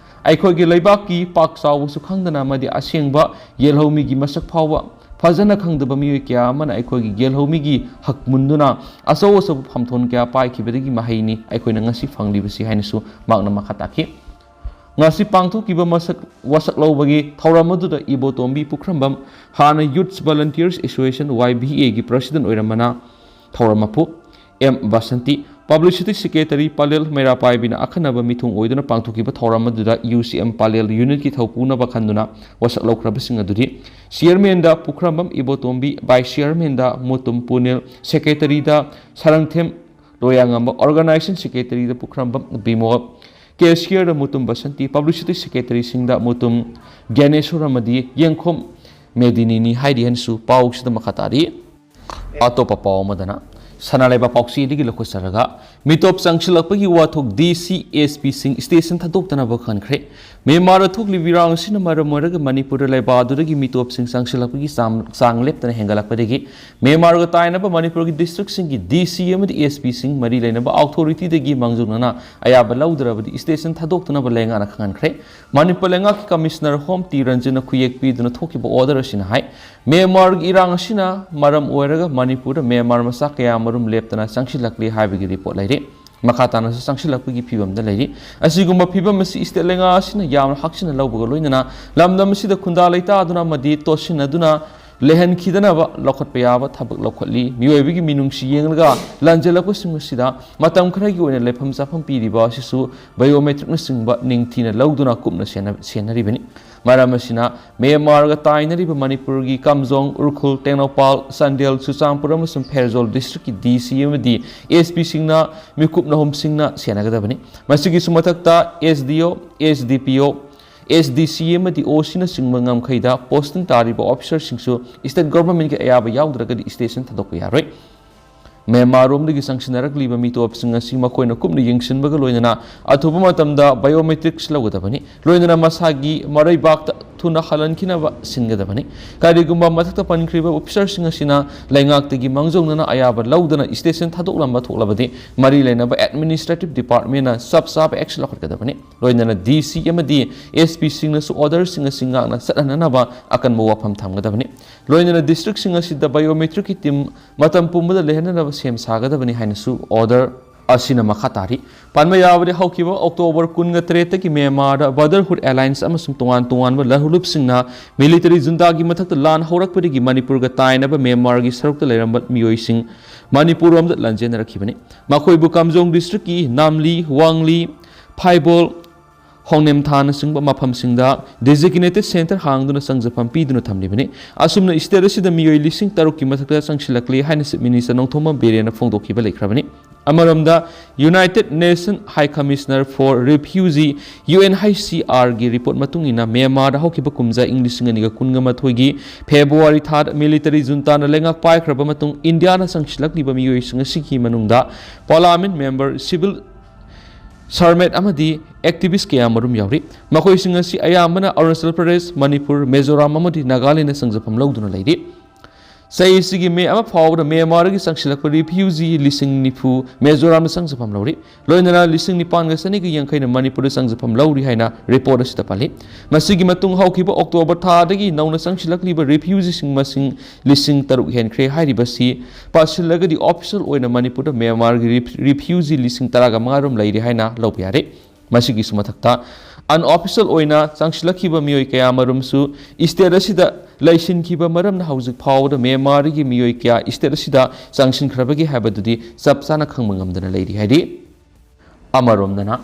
ꯑꯩꯈꯣꯏꯒꯤ ꯂꯩꯕꯥꯛꯀꯤ ꯄꯥꯛ ꯆꯥꯎꯕꯁꯨ ꯈꯪꯗꯅ ꯑꯃꯗꯤ ꯑꯁꯦꯡꯕ ꯌꯦꯜꯍꯧꯃꯤꯒꯤ ꯃꯁꯛ ꯐꯥꯎꯕ ꯐꯖꯅ ꯈꯪꯗꯕ ꯃꯤꯑꯣꯏ ꯀꯌꯥ ꯑꯃꯅ ꯑꯩꯈꯣꯏꯒꯤ ꯌꯦꯜꯍꯧꯃꯤꯒꯤ ꯍꯛ ꯃꯨꯟꯗꯨꯅ ꯑꯆꯧ ꯑꯆꯧꯕ ꯐꯝꯊꯣꯟ ꯀꯌꯥ ꯄꯥꯏꯈꯤꯕꯗꯒꯤ ꯃꯍꯩꯅꯤ ꯑꯩꯈꯣꯏꯅ ꯉꯁꯤ ꯐꯪꯂꯤꯕꯁꯤ ꯍꯥꯏꯅꯁꯨ ꯃꯍꯥꯛꯅ ꯃꯈꯥ ꯇꯥꯈꯤ꯫ ꯉꯁꯤ ꯄꯥꯡꯊꯣꯛꯈꯤꯕ ꯃꯁꯛ, ꯋꯥꯁꯛ ꯂꯧꯕꯒꯤ ꯊꯧꯔꯝ ꯑꯗꯨꯗ ꯏꯕꯣꯇꯣꯝꯕꯤ ꯄꯨꯈ꯭ꯔꯝꯕꯝ, ꯍꯥꯟꯅ Youth Volunteers Association, Y B A, ꯒꯤ president ꯑꯣꯏꯔꯝꯕꯅ ꯊꯧꯔꯝ ꯃꯄꯨ ꯑꯦꯝ ꯕꯁꯟꯇꯤ, publicity secretary ꯄꯥꯂꯦꯜ ꯃꯩꯔꯥꯄꯥꯏꯕꯤꯅ ꯑꯈꯟꯅꯕ ꯃꯤꯊꯨꯡ ꯑꯣꯏꯗꯨꯅ ꯄꯥꯡꯊꯣꯛꯈꯤꯕ ꯊꯧꯔꯝ ꯑꯗꯨꯗ U C M ꯄꯥꯂꯦꯜ unit ꯀꯤ ꯊꯧꯄꯨꯅꯕ ꯈꯟꯗꯨꯅ ꯋꯥꯁꯛ ꯂꯧꯈ꯭ꯔꯕꯁꯤꯡ ꯑꯗꯨꯗꯤ chairman ꯗ ꯄꯨꯈ꯭ꯔꯝꯕꯝ ꯏꯕꯣꯇꯣꯝꯕꯤ, vice chairman ꯗ ꯃꯨꯇꯨꯝ ꯄꯨꯅꯤꯜ, secretary ꯗ ꯁꯔꯪꯊꯦꯝ ꯂꯣꯌꯥꯉꯝꯕ, organization secretary ꯗ ꯄꯨꯈ꯭ꯔꯝꯕꯝ ꯕꯤꯃꯣꯜ, cashier ꯗ ꯃꯨꯇꯨꯝ ꯕꯁꯟꯇꯤ, publicity secretary ꯁꯤꯡꯗ ꯃꯨꯇꯨꯝ ꯒ꯭ꯌꯥꯅꯦꯁꯣꯔ ꯑꯃꯗꯤ ꯌꯦꯡꯈꯣꯝ ꯃꯦꯗꯤꯅꯤꯅꯤ ꯍꯥꯏꯔꯤ ꯍꯥꯏꯅꯁꯨ ꯄꯥꯎꯁꯤꯗ ꯃꯈꯥ ꯇꯥꯔꯤ꯫ ꯑꯇꯣꯞꯄ ꯄꯥꯎ ꯑꯃꯗꯅ, ꯁꯅꯥ ꯂꯩꯕꯥꯛ ꯄꯥꯎꯆꯦꯗꯒꯤ ꯂꯧꯈꯠꯆꯔꯒ, ꯃꯤꯇꯣꯞ ꯆꯪꯁꯤꯜꯂꯛꯄꯒꯤ ꯋꯥꯊꯣꯛ, D C, S P ꯁꯤꯡ station ꯊꯥꯗꯣꯛꯇꯅꯕ ꯈꯟꯈ꯭ꯔꯦ꯫ ꯃ꯭ꯌꯥꯟꯃꯥꯔꯗ ꯊꯣꯛꯂꯤꯕ ꯏꯔꯥꯡ ꯑꯁꯤꯅ ꯃꯔꯝ ꯑꯣꯏꯔꯒ ꯃꯅꯤꯄꯨꯔꯗ ꯂꯩꯕꯥꯛ ꯑꯗꯨꯗꯒꯤ ꯃꯤꯇꯣꯞꯁꯤꯡ ꯆꯪꯁꯤꯜꯂꯛꯄꯒꯤ ꯆꯥꯡ, ꯆꯥꯡ ꯂꯦꯞꯇꯅ ꯍꯦꯟꯒꯠꯂꯛꯄꯗꯒꯤ ꯃ꯭ꯌꯥꯟꯃꯥꯔꯒ ꯇꯥꯏꯅꯕ ꯃꯅꯤꯄꯨꯔꯒꯤ district ꯁꯤꯡꯒꯤ D C ꯑꯃꯗꯤ S P ꯁꯤꯡ ꯃꯔꯤ ꯂꯩꯅꯕ authority ꯗꯒꯤ ꯃꯥꯡꯖꯧꯅꯅ ꯑꯌꯥꯕ ꯂꯧꯗ꯭ꯔꯕꯗꯤ station ꯊꯥꯗꯣꯛꯇꯅꯕ ꯂꯩꯉꯥꯛꯅ ꯈꯪꯍꯟꯈ꯭ꯔꯦ꯫ ꯃꯅꯤꯄꯨꯔ ꯂꯩꯉꯥꯛꯀꯤ Commissioner Home ꯇꯤ ꯔꯟꯖꯟꯅ ꯈꯨꯌꯦꯛ ꯄꯤꯗꯨꯅ ꯊꯣꯛꯈꯤꯕ order ꯑꯁꯤꯅ ꯍꯥꯏ, ꯃ꯭ꯌꯥꯟꯃꯥꯔꯒꯤ ꯏꯔꯥꯡ ꯑꯁꯤꯅ ꯃꯔꯝ ꯑꯣꯏꯔꯒ ꯃꯅꯤꯄꯨꯔꯗ ꯃ꯭ꯌꯥꯟꯃꯥꯔ ꯃꯆꯥ ꯀꯌꯥ ꯃꯔꯨꯝ ꯂꯦꯞꯇꯅ ꯆꯪꯁꯤꯜꯂꯛꯂꯤ ꯍꯥꯏꯕꯒꯤ report ꯂꯩꯔꯤ꯫ ꯃꯈꯥ ꯇꯥꯅꯁꯨ ꯆꯪꯁꯤꯜꯂꯛꯄꯒꯤ ꯐꯤꯕꯝꯗ ꯂꯩꯔꯤ꯫ ꯑꯁꯤꯒꯨꯝꯕ ꯐꯤꯕꯝ ꯑꯁꯤ state ꯂꯩꯉꯥꯛ ꯑꯁꯤꯅ ꯌꯥꯝꯅ ꯍꯛꯆꯤꯟꯅ ꯂꯧꯕꯒ ꯂꯣꯏꯅꯅ ꯂꯝꯗꯝ ꯑꯁꯤꯗ ꯈꯨꯟꯗꯥ ꯂꯩꯇꯥꯗꯨꯅ ꯑꯃꯗꯤ ꯇꯣꯠꯁꯤꯟꯅꯗꯨꯅ ꯂꯩꯍꯟꯈꯤꯗꯅꯕ ꯂꯧꯈꯠꯄ ꯌꯥꯕ ꯊꯕꯛ ꯂꯧꯈꯠꯂꯤ꯫ ꯃꯤꯑꯣꯏꯕꯒꯤ ꯃꯤꯅꯨꯡꯁꯤ ꯌꯦꯡꯂꯒ ꯂꯥꯟꯖꯦꯜꯂꯛꯄꯁꯤꯡ ꯑꯁꯤꯗ ꯃꯇꯝ ꯈꯔꯒꯤ ꯑꯣꯏꯅ ꯂꯩꯐꯝ ꯆꯥꯐꯝ ꯄꯤꯔꯤꯕ ꯑꯁꯤꯁꯨ biometric ꯅꯆꯤꯡꯕ ꯅꯤꯡꯊꯤꯅ ꯂꯧꯗꯨꯅ ꯀꯨꯞꯅ ꯁꯦꯟꯅ-, ꯁꯦꯟꯅꯔꯤꯕꯅꯤ꯫ ꯃꯔꯝ ꯑꯁꯤꯅ ꯃ꯭ꯌꯥꯟꯃꯥꯔꯒ ꯇꯥꯏꯅꯔꯤꯕ ꯃꯅꯤꯄꯨꯔꯒꯤ ꯀꯥꯝꯖꯣꯡ, ꯎꯈ꯭ꯔꯨꯜ, ꯇꯦꯡꯅꯧꯄꯥꯜ, ꯆꯥꯟꯗꯦꯜ, ꯆꯨꯔꯆꯥꯟꯄꯨꯔ ꯑꯃꯁꯨꯡ ꯐꯦꯔꯖꯣꯜ district ꯀꯤ D C ꯑꯃꯗꯤ S P ꯁꯤꯡꯅ ꯃꯤꯀꯨꯞ ꯅꯍꯨꯝꯁꯤꯡꯅ ꯁꯦꯟꯅꯒꯗꯕꯅꯤ꯫ ꯃꯁꯤꯒꯤꯁꯨ ꯃꯊꯛꯇ S D O, S D P O, S D ꯁꯤ ꯑꯃꯗꯤ ꯑꯣ ꯁꯤꯅꯆꯤꯡꯕ ꯉꯝꯈꯩꯗ ꯄꯣꯁꯇꯤꯡ ꯇꯥꯔꯤꯕ ꯑꯣꯐꯤꯁꯥꯔꯁꯤꯡꯁꯨ ꯁ꯭ꯇꯦꯠ ꯒꯣꯚꯔꯟꯃꯦꯟꯠꯀꯤ ꯑꯌꯥꯕ ꯌꯥꯎꯗ꯭ꯔꯒꯗꯤ ꯁ꯭ꯇꯦꯁꯟ ꯊꯥꯗꯣꯛꯄ ꯌꯥꯔꯣꯏ꯫ ꯃ꯭ꯌꯥꯟꯃꯥꯔꯔꯣꯝꯗꯒꯤ ꯆꯪꯁꯤꯟꯅꯔꯛꯂꯤꯕ ꯃꯤꯇꯣꯞꯁꯤꯡ ꯑꯁꯤ ꯃꯈꯣꯏꯅ ꯀꯨꯞꯅ ꯌꯦꯡꯁꯤꯟꯕꯒ ꯂꯣꯏꯅꯅ ꯑꯊꯨꯕ ꯃꯇꯝꯗ ꯕꯥꯏꯑꯣꯃꯦꯇ꯭ꯔꯤꯛꯁ ꯂꯧꯒꯗꯕꯅꯤ꯫ ꯂꯣꯏꯅꯅ ꯃꯁꯥꯒꯤ ꯃꯔꯩꯕꯥꯛꯇ ꯊꯨꯅ ꯍꯜꯍꯟꯈꯤꯅꯕ ꯁꯤꯟꯒꯗꯕꯅꯤ꯫ ꯀꯔꯤꯒꯨꯝꯕ ꯃꯊꯛꯇ ꯄꯟꯈ꯭ꯔꯤꯕ ꯑꯣꯐꯤꯁꯥꯔꯁꯤꯡ ꯑꯁꯤꯅ ꯂꯩꯉꯥꯛꯇꯒꯤ ꯃꯥꯡꯖꯧꯅꯅ ꯑꯌꯥꯕ ꯂꯧꯗꯅ ꯁ꯭ꯇꯦꯁꯟ ꯊꯥꯗꯣꯛꯂꯝꯕ ꯊꯣꯛꯂꯕꯗꯤ ꯃꯔꯤ ꯂꯩꯅꯕ ꯑꯦꯗꯃꯤꯅꯤꯁꯇ꯭ꯔꯦꯇꯤꯚ ꯗꯤꯄꯥꯔꯠꯃꯦꯟꯠꯅ ꯆꯞ ꯆꯥꯕ ꯑꯦꯛꯁꯟ ꯂꯧꯈꯠꯀꯗꯕꯅꯤ꯫ ꯂꯣꯏꯅꯅ ꯗꯤ ꯁꯤ ꯑꯃꯗꯤ ꯑꯦꯁ ꯄꯤꯁꯤꯡꯅꯁꯨ ꯑꯣꯔꯗꯔꯁꯤꯡ ꯑꯁꯤ ꯉꯥꯛꯅ ꯆꯠꯍꯟꯅꯅꯕ ꯑꯀꯟꯕ ꯋꯥꯐꯝ ꯊꯝꯒꯗꯕꯅꯤ꯫ ꯂꯣꯏꯅꯅ ꯗꯤꯁꯇ꯭ꯔꯤꯛꯁꯤꯡ ꯑꯁꯤꯗ ꯕꯥꯏꯑꯣꯃꯦꯇ꯭ꯔꯤꯛꯀꯤ ꯇꯤꯝ ꯃꯇꯝ ꯄꯨꯝꯕꯗ ꯂꯩꯍꯟꯅꯅꯕ ꯁꯦꯝ ꯁꯥꯒꯗꯕꯅꯤ ꯍꯥꯏꯅꯁꯨ ꯑꯣꯔꯗꯔ ꯑꯁꯤꯅ ꯃꯈꯥ ꯇꯥꯔꯤ꯫ ꯄꯟꯕ ꯌꯥꯕꯗꯤ ꯍꯧꯈꯤꯕ ꯑꯣꯛꯇꯣꯕꯔ ꯀꯨꯟꯒ ꯇꯔꯦꯠꯇꯒꯤ ꯃ꯭ꯌꯥꯟꯃꯥꯔꯗ ꯕ꯭ꯔꯗꯔꯍꯨꯗ ꯑꯦꯂꯥꯏꯟꯁ ꯑꯃꯁꯨꯡ ꯇꯣꯉꯥꯟ ꯇꯣꯉꯥꯟꯕ ꯂꯍꯨꯂꯨꯞꯁꯤꯡꯅ ꯃꯤꯂꯤꯇꯔꯤ ꯖꯨꯟꯇꯥꯒꯤ ꯃꯊꯛꯇ ꯂꯥꯟ ꯍꯧꯔꯛꯄꯗꯒꯤ ꯃꯅꯤꯄꯨꯔꯒ ꯇꯥꯏꯅꯕ ꯃ꯭ꯌꯥꯟꯃꯥꯔꯒꯤ ꯁꯔꯨꯛꯇ ꯂꯩꯔꯝꯕ ꯃꯤꯑꯣꯏꯁꯤꯡ ꯃꯅꯤꯄꯨꯔꯔꯣꯝꯗ ꯂꯥꯟꯖꯦꯟꯅꯔꯛꯈꯤꯕꯅꯤ꯫ ꯃꯈꯣꯏꯕꯨ ꯀꯥꯝꯖꯣꯡ ꯗꯤꯁꯇ꯭ꯔꯤꯛꯀꯤ ꯅꯥꯝꯂꯤ, ꯋꯥꯡꯂꯤ, ꯐꯥꯏꯕꯣꯜ, ꯍꯣꯡꯅꯦꯝꯊꯥꯅꯆꯤꯡꯕ ꯃꯐꯝꯁꯤꯡꯗ ꯗꯤꯖꯤꯒꯤꯅꯦꯇꯦꯗ ꯁꯦꯟꯇꯔ ꯍꯥꯡꯗꯨꯅ ꯆꯪꯖꯐꯝ ꯄꯤꯗꯨꯅ ꯊꯝꯂꯤꯕꯅꯤ꯫ ꯑꯁꯨꯝꯅ ꯁ꯭ꯇꯦꯠ ꯑꯁꯤꯗ ꯃꯤꯑꯣꯏ ꯂꯤꯁꯤꯡ ꯇꯔꯨꯛꯀꯤ ꯃꯊꯛꯇ ꯆꯪꯁꯤꯜꯂꯛꯂꯤ ꯍꯥꯏꯅ ꯆꯤꯐ ꯃꯤꯅꯤꯁꯇꯔ ꯅꯣꯡꯊꯣꯝꯕꯝ ꯕꯤꯔꯦꯟꯅ ꯐꯣꯡꯗꯣꯛꯈꯤꯕ ꯂꯩꯈ꯭ꯔꯕꯅꯤ꯫ ꯑꯃꯔꯣꯝꯗ, United Nation High Commissioner for Refugee, U N H C ꯑꯥꯔꯒꯤ ꯔꯤꯄꯣꯔꯠ ꯃꯇꯨꯡ ꯏꯟꯅ, ꯃ꯭ꯌꯥꯟꯃꯥꯔꯗ ꯍꯧꯈꯤꯕ ꯀꯨꯝꯖꯥ ꯏꯪ ꯂꯤꯁꯤꯡ ꯑꯅꯤꯒ ꯀꯨꯟꯒ ꯃꯥꯊꯣꯏꯒꯤ ꯐꯦꯕ꯭ꯔꯨꯋꯥꯔꯤ ꯊꯥꯗ ꯃꯤꯂꯤꯇꯔꯤ ꯖꯨꯟꯇꯥꯅ ꯂꯩꯉꯥꯛ ꯄꯥꯏꯈ꯭ꯔꯕ ꯃꯇꯨꯡ ꯏꯟꯗꯤꯌꯥꯅ ꯆꯪꯁꯤꯜꯂꯛꯂꯤꯕ ꯃꯤꯑꯣꯏꯁꯤꯡ ꯑꯁꯤꯒꯤ ꯃꯅꯨꯡꯗ ꯄꯥꯔꯂꯥꯃꯦꯟꯠ ꯃꯦꯝꯕꯔ, ꯁꯤꯚꯤꯜ ꯁꯔꯃꯦꯠ ꯑꯃꯗꯤ ꯑꯦꯛꯇꯤꯚꯤꯁ꯭ꯠ ꯀꯌꯥ ꯃꯔꯨꯝ ꯌꯥꯎꯔꯤ꯫ ꯃꯈꯣꯏꯁꯤꯡ ꯑꯁꯤ ꯑꯌꯥꯝꯕꯅ ꯑꯔꯨꯅꯥꯆꯜ ꯄ꯭ꯔꯗꯦꯁ, ꯃꯅꯤꯄꯨꯔ, ꯃꯤꯖꯣꯔꯥꯝ ꯑꯃꯗꯤ ꯅꯥꯒꯥꯂꯦꯟꯗ ꯆꯪꯖꯐꯝ ꯂꯧꯗꯨꯅ ꯂꯩꯔꯤ꯫ ꯆꯍꯤꯁꯤꯒꯤ ꯃꯦ ꯑꯃ ꯐꯥꯎꯕꯗ ꯃ꯭ꯌꯥꯟꯃꯥꯔꯗꯒꯤ ꯆꯪꯁꯤꯜꯂꯛꯄ ꯔꯤꯐ꯭ꯌꯨꯖꯤ ꯂꯤꯁꯤꯡ ꯅꯤꯐꯨ ꯃꯤꯖꯣꯔꯥꯝꯗ ꯆꯪꯖꯐꯝ ꯂꯧꯔꯤ꯫ ꯂꯣꯏꯅꯅ ꯂꯤꯁꯤꯡ ꯅꯤꯄꯥꯟꯒ ꯆꯅꯤꯒ ꯌꯥꯡꯈꯩꯅ ꯃꯅꯤꯄꯨꯔꯗ ꯆꯪꯖꯐꯝ ꯂꯧꯔꯤ ꯍꯥꯏꯅ ꯔꯤꯄꯣꯔꯠ ꯑꯁꯤꯗ ꯄꯜꯂꯤ꯫ ꯃꯁꯤꯒꯤ ꯃꯇꯨꯡ ꯍꯧꯈꯤꯕ ꯑꯣꯛꯇꯣꯕꯔ ꯊꯥꯗꯒꯤ ꯅꯧꯅ ꯆꯪꯁꯤꯜꯂꯛꯂꯤꯕ ꯔꯤꯐ꯭ꯌꯨꯖꯤꯁꯤꯡ ꯃꯁꯤꯡ ꯂꯤꯁꯤꯡ ꯇꯔꯨꯛ ꯍꯦꯟꯈ꯭ꯔꯦ꯫ ꯍꯥꯏꯔꯤꯕꯁꯤ ꯄꯥꯁꯤꯜꯂꯒꯗꯤ ꯑꯣꯐꯤꯁꯤꯌꯦꯜ ꯑꯣꯏꯅ ꯃꯅꯤꯄꯨꯔꯗ ꯃ꯭ꯌꯥꯟꯃꯥꯔꯒꯤ ꯔꯤꯐ-, ꯔꯤꯐ꯭ꯌꯨꯖꯤ ꯂꯤꯁꯤꯡ ꯇꯔꯥꯒ ꯃꯉꯥ ꯔꯣꯝ ꯂꯩꯔꯦ ꯍꯥꯏꯅ ꯂꯧꯕ ꯌꯥꯔꯦ꯫ ꯃꯁꯤꯒꯤꯁꯨ ꯃꯊꯛꯇ, ꯑꯟꯑꯣꯐꯤꯁꯤꯌꯦꯜ ꯑꯣꯏꯅ ꯆꯪꯁꯤꯜꯂꯛꯈꯤꯕ ꯃꯤꯑꯣꯏ ꯀꯌꯥ ꯃꯔꯨꯝꯁꯨ ꯁ꯭ꯇꯦꯠ ꯑꯁꯤꯗ ꯂꯩꯁꯤꯟꯈꯤꯕ ꯃꯔꯝꯅ ꯍꯧꯖꯤꯛ ꯐꯥꯎꯕꯗ ꯃ꯭ꯌꯥꯟꯃꯥꯔꯒꯤ ꯃꯤꯑꯣꯏ ꯀꯌꯥ ꯁ꯭ꯇꯦꯠ ꯑꯁꯤꯗ ꯆꯪꯁꯤꯟꯈ꯭ꯔꯕꯒꯦ ꯍꯥꯏꯕꯗꯨꯗꯤ ꯆꯞ ꯆꯥꯅ ꯈꯪꯕ ꯉꯝꯗꯅ ꯂꯩꯔꯤ ꯍꯥꯏꯔꯤ꯫ ꯑꯃꯔꯣꯝꯗꯅ,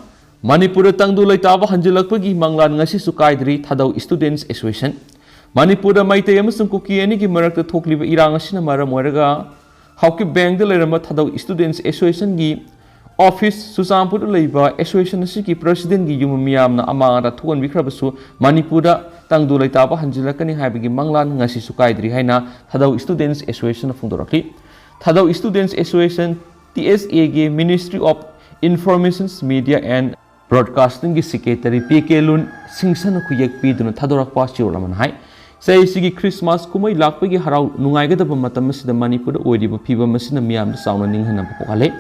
ꯃꯅꯤꯄꯨꯔꯗ ꯇꯪꯗꯨ ꯂꯩꯇꯥꯕ ꯍꯟꯖꯤꯜꯂꯛꯄꯒꯤ ꯃꯪꯂꯥꯟ ꯉꯁꯤꯁꯨ ꯀꯥꯏꯗ꯭ꯔꯤ꯫ ꯊꯥꯗꯧ ꯁ꯭ꯇꯨꯗꯦꯟꯠꯁ ꯑꯦꯁꯣꯁꯤꯌꯦꯁꯟ꯫ ꯃꯅꯤꯄꯨꯔꯗ ꯃꯩꯇꯩ ꯑꯃꯁꯨꯡ ꯀꯨꯀꯤ ꯑꯅꯤꯒꯤ ꯃꯔꯛꯇ ꯊꯣꯛꯂꯤꯕ ꯏꯔꯥꯡ ꯑꯁꯤꯅ ꯃꯔꯝ ꯑꯣꯏꯔꯒ ꯍꯥꯎꯀꯤꯞ ꯕꯦꯡꯗ ꯂꯩꯔꯝꯕ ꯊꯥꯗꯧ ꯁ꯭ꯇꯨꯗꯦꯟꯠꯁ ꯑꯦꯁꯣꯁꯤꯌꯦꯁꯟꯒꯤ ꯑꯣꯐꯤꯁ ꯆꯨꯔꯆꯥꯟꯄꯨꯔꯗ ꯂꯩꯕ ꯑꯦꯁꯣꯁꯤꯌꯦꯁꯟ ꯑꯁꯤꯒꯤ ꯄ꯭ꯔꯁꯤꯗꯦꯟꯒꯤ ꯌꯨꯝ ꯃꯤꯌꯥꯝꯅ ꯑꯃꯥꯡ ꯑꯇꯥ ꯊꯣꯛꯍꯟꯕꯤꯈ꯭ꯔꯕꯁꯨ, ꯃꯅꯤꯄꯨꯔꯗ ꯇꯪꯗꯨ ꯂꯩꯇꯥꯕ ꯍꯟꯖꯤꯜꯂꯛꯀꯅꯤ ꯍꯥꯏꯕꯒꯤ ꯃꯪꯂꯥꯟ ꯉꯁꯤꯁꯨ ꯀꯥꯏꯗ꯭ꯔꯤ ꯍꯥꯏꯅ ꯊꯥꯗꯧ ꯁ꯭ꯇꯨꯗꯦꯟꯠꯁ ꯑꯦꯁꯣꯁꯤꯌꯦꯁꯟꯅ ꯐꯣꯡꯗꯣꯔꯛꯂꯤ꯫ ꯊꯥꯗꯧ ꯁ꯭ꯇꯨꯗꯦꯟꯠꯁ ꯑꯦꯁꯣꯁꯤꯌꯦꯁꯟ, ꯇꯤ ꯑꯦꯁ ꯑꯦꯒꯤ Ministry of Information, Media and Broadcasting ꯒꯤ ꯁꯦꯀ꯭ꯔꯦꯇꯔꯤ ꯄꯤ ꯀꯦ ꯂꯨꯟ ꯁꯤꯡꯁꯟꯅ ꯈꯨꯌꯦꯛ ꯄꯤꯗꯨꯅ ꯊꯥꯗꯣꯔꯛꯄ ꯆꯦꯔꯣꯜ ꯑꯃꯅ ꯍꯥꯏ, ꯆꯍꯤꯁꯤꯒꯤ ꯈ꯭ꯔꯤꯁꯃꯥꯁ ꯀꯨꯝꯍꯩ ꯂꯥꯛꯄꯒꯤ ꯍꯔꯥꯎ ꯅꯨꯡꯉꯥꯏꯒꯗꯕ ꯃꯇꯝ ꯑꯁꯤꯗ ꯃꯅꯤꯄꯨꯔꯗ ꯑꯣꯏꯔꯤꯕ ꯐꯤꯕꯝ ꯑꯁꯤꯅ ꯃꯤꯌꯥꯝꯗ ꯆꯥꯎꯅ ꯅꯤꯡꯍꯟꯅꯕ ꯄꯣꯛꯍꯜꯂꯦ꯫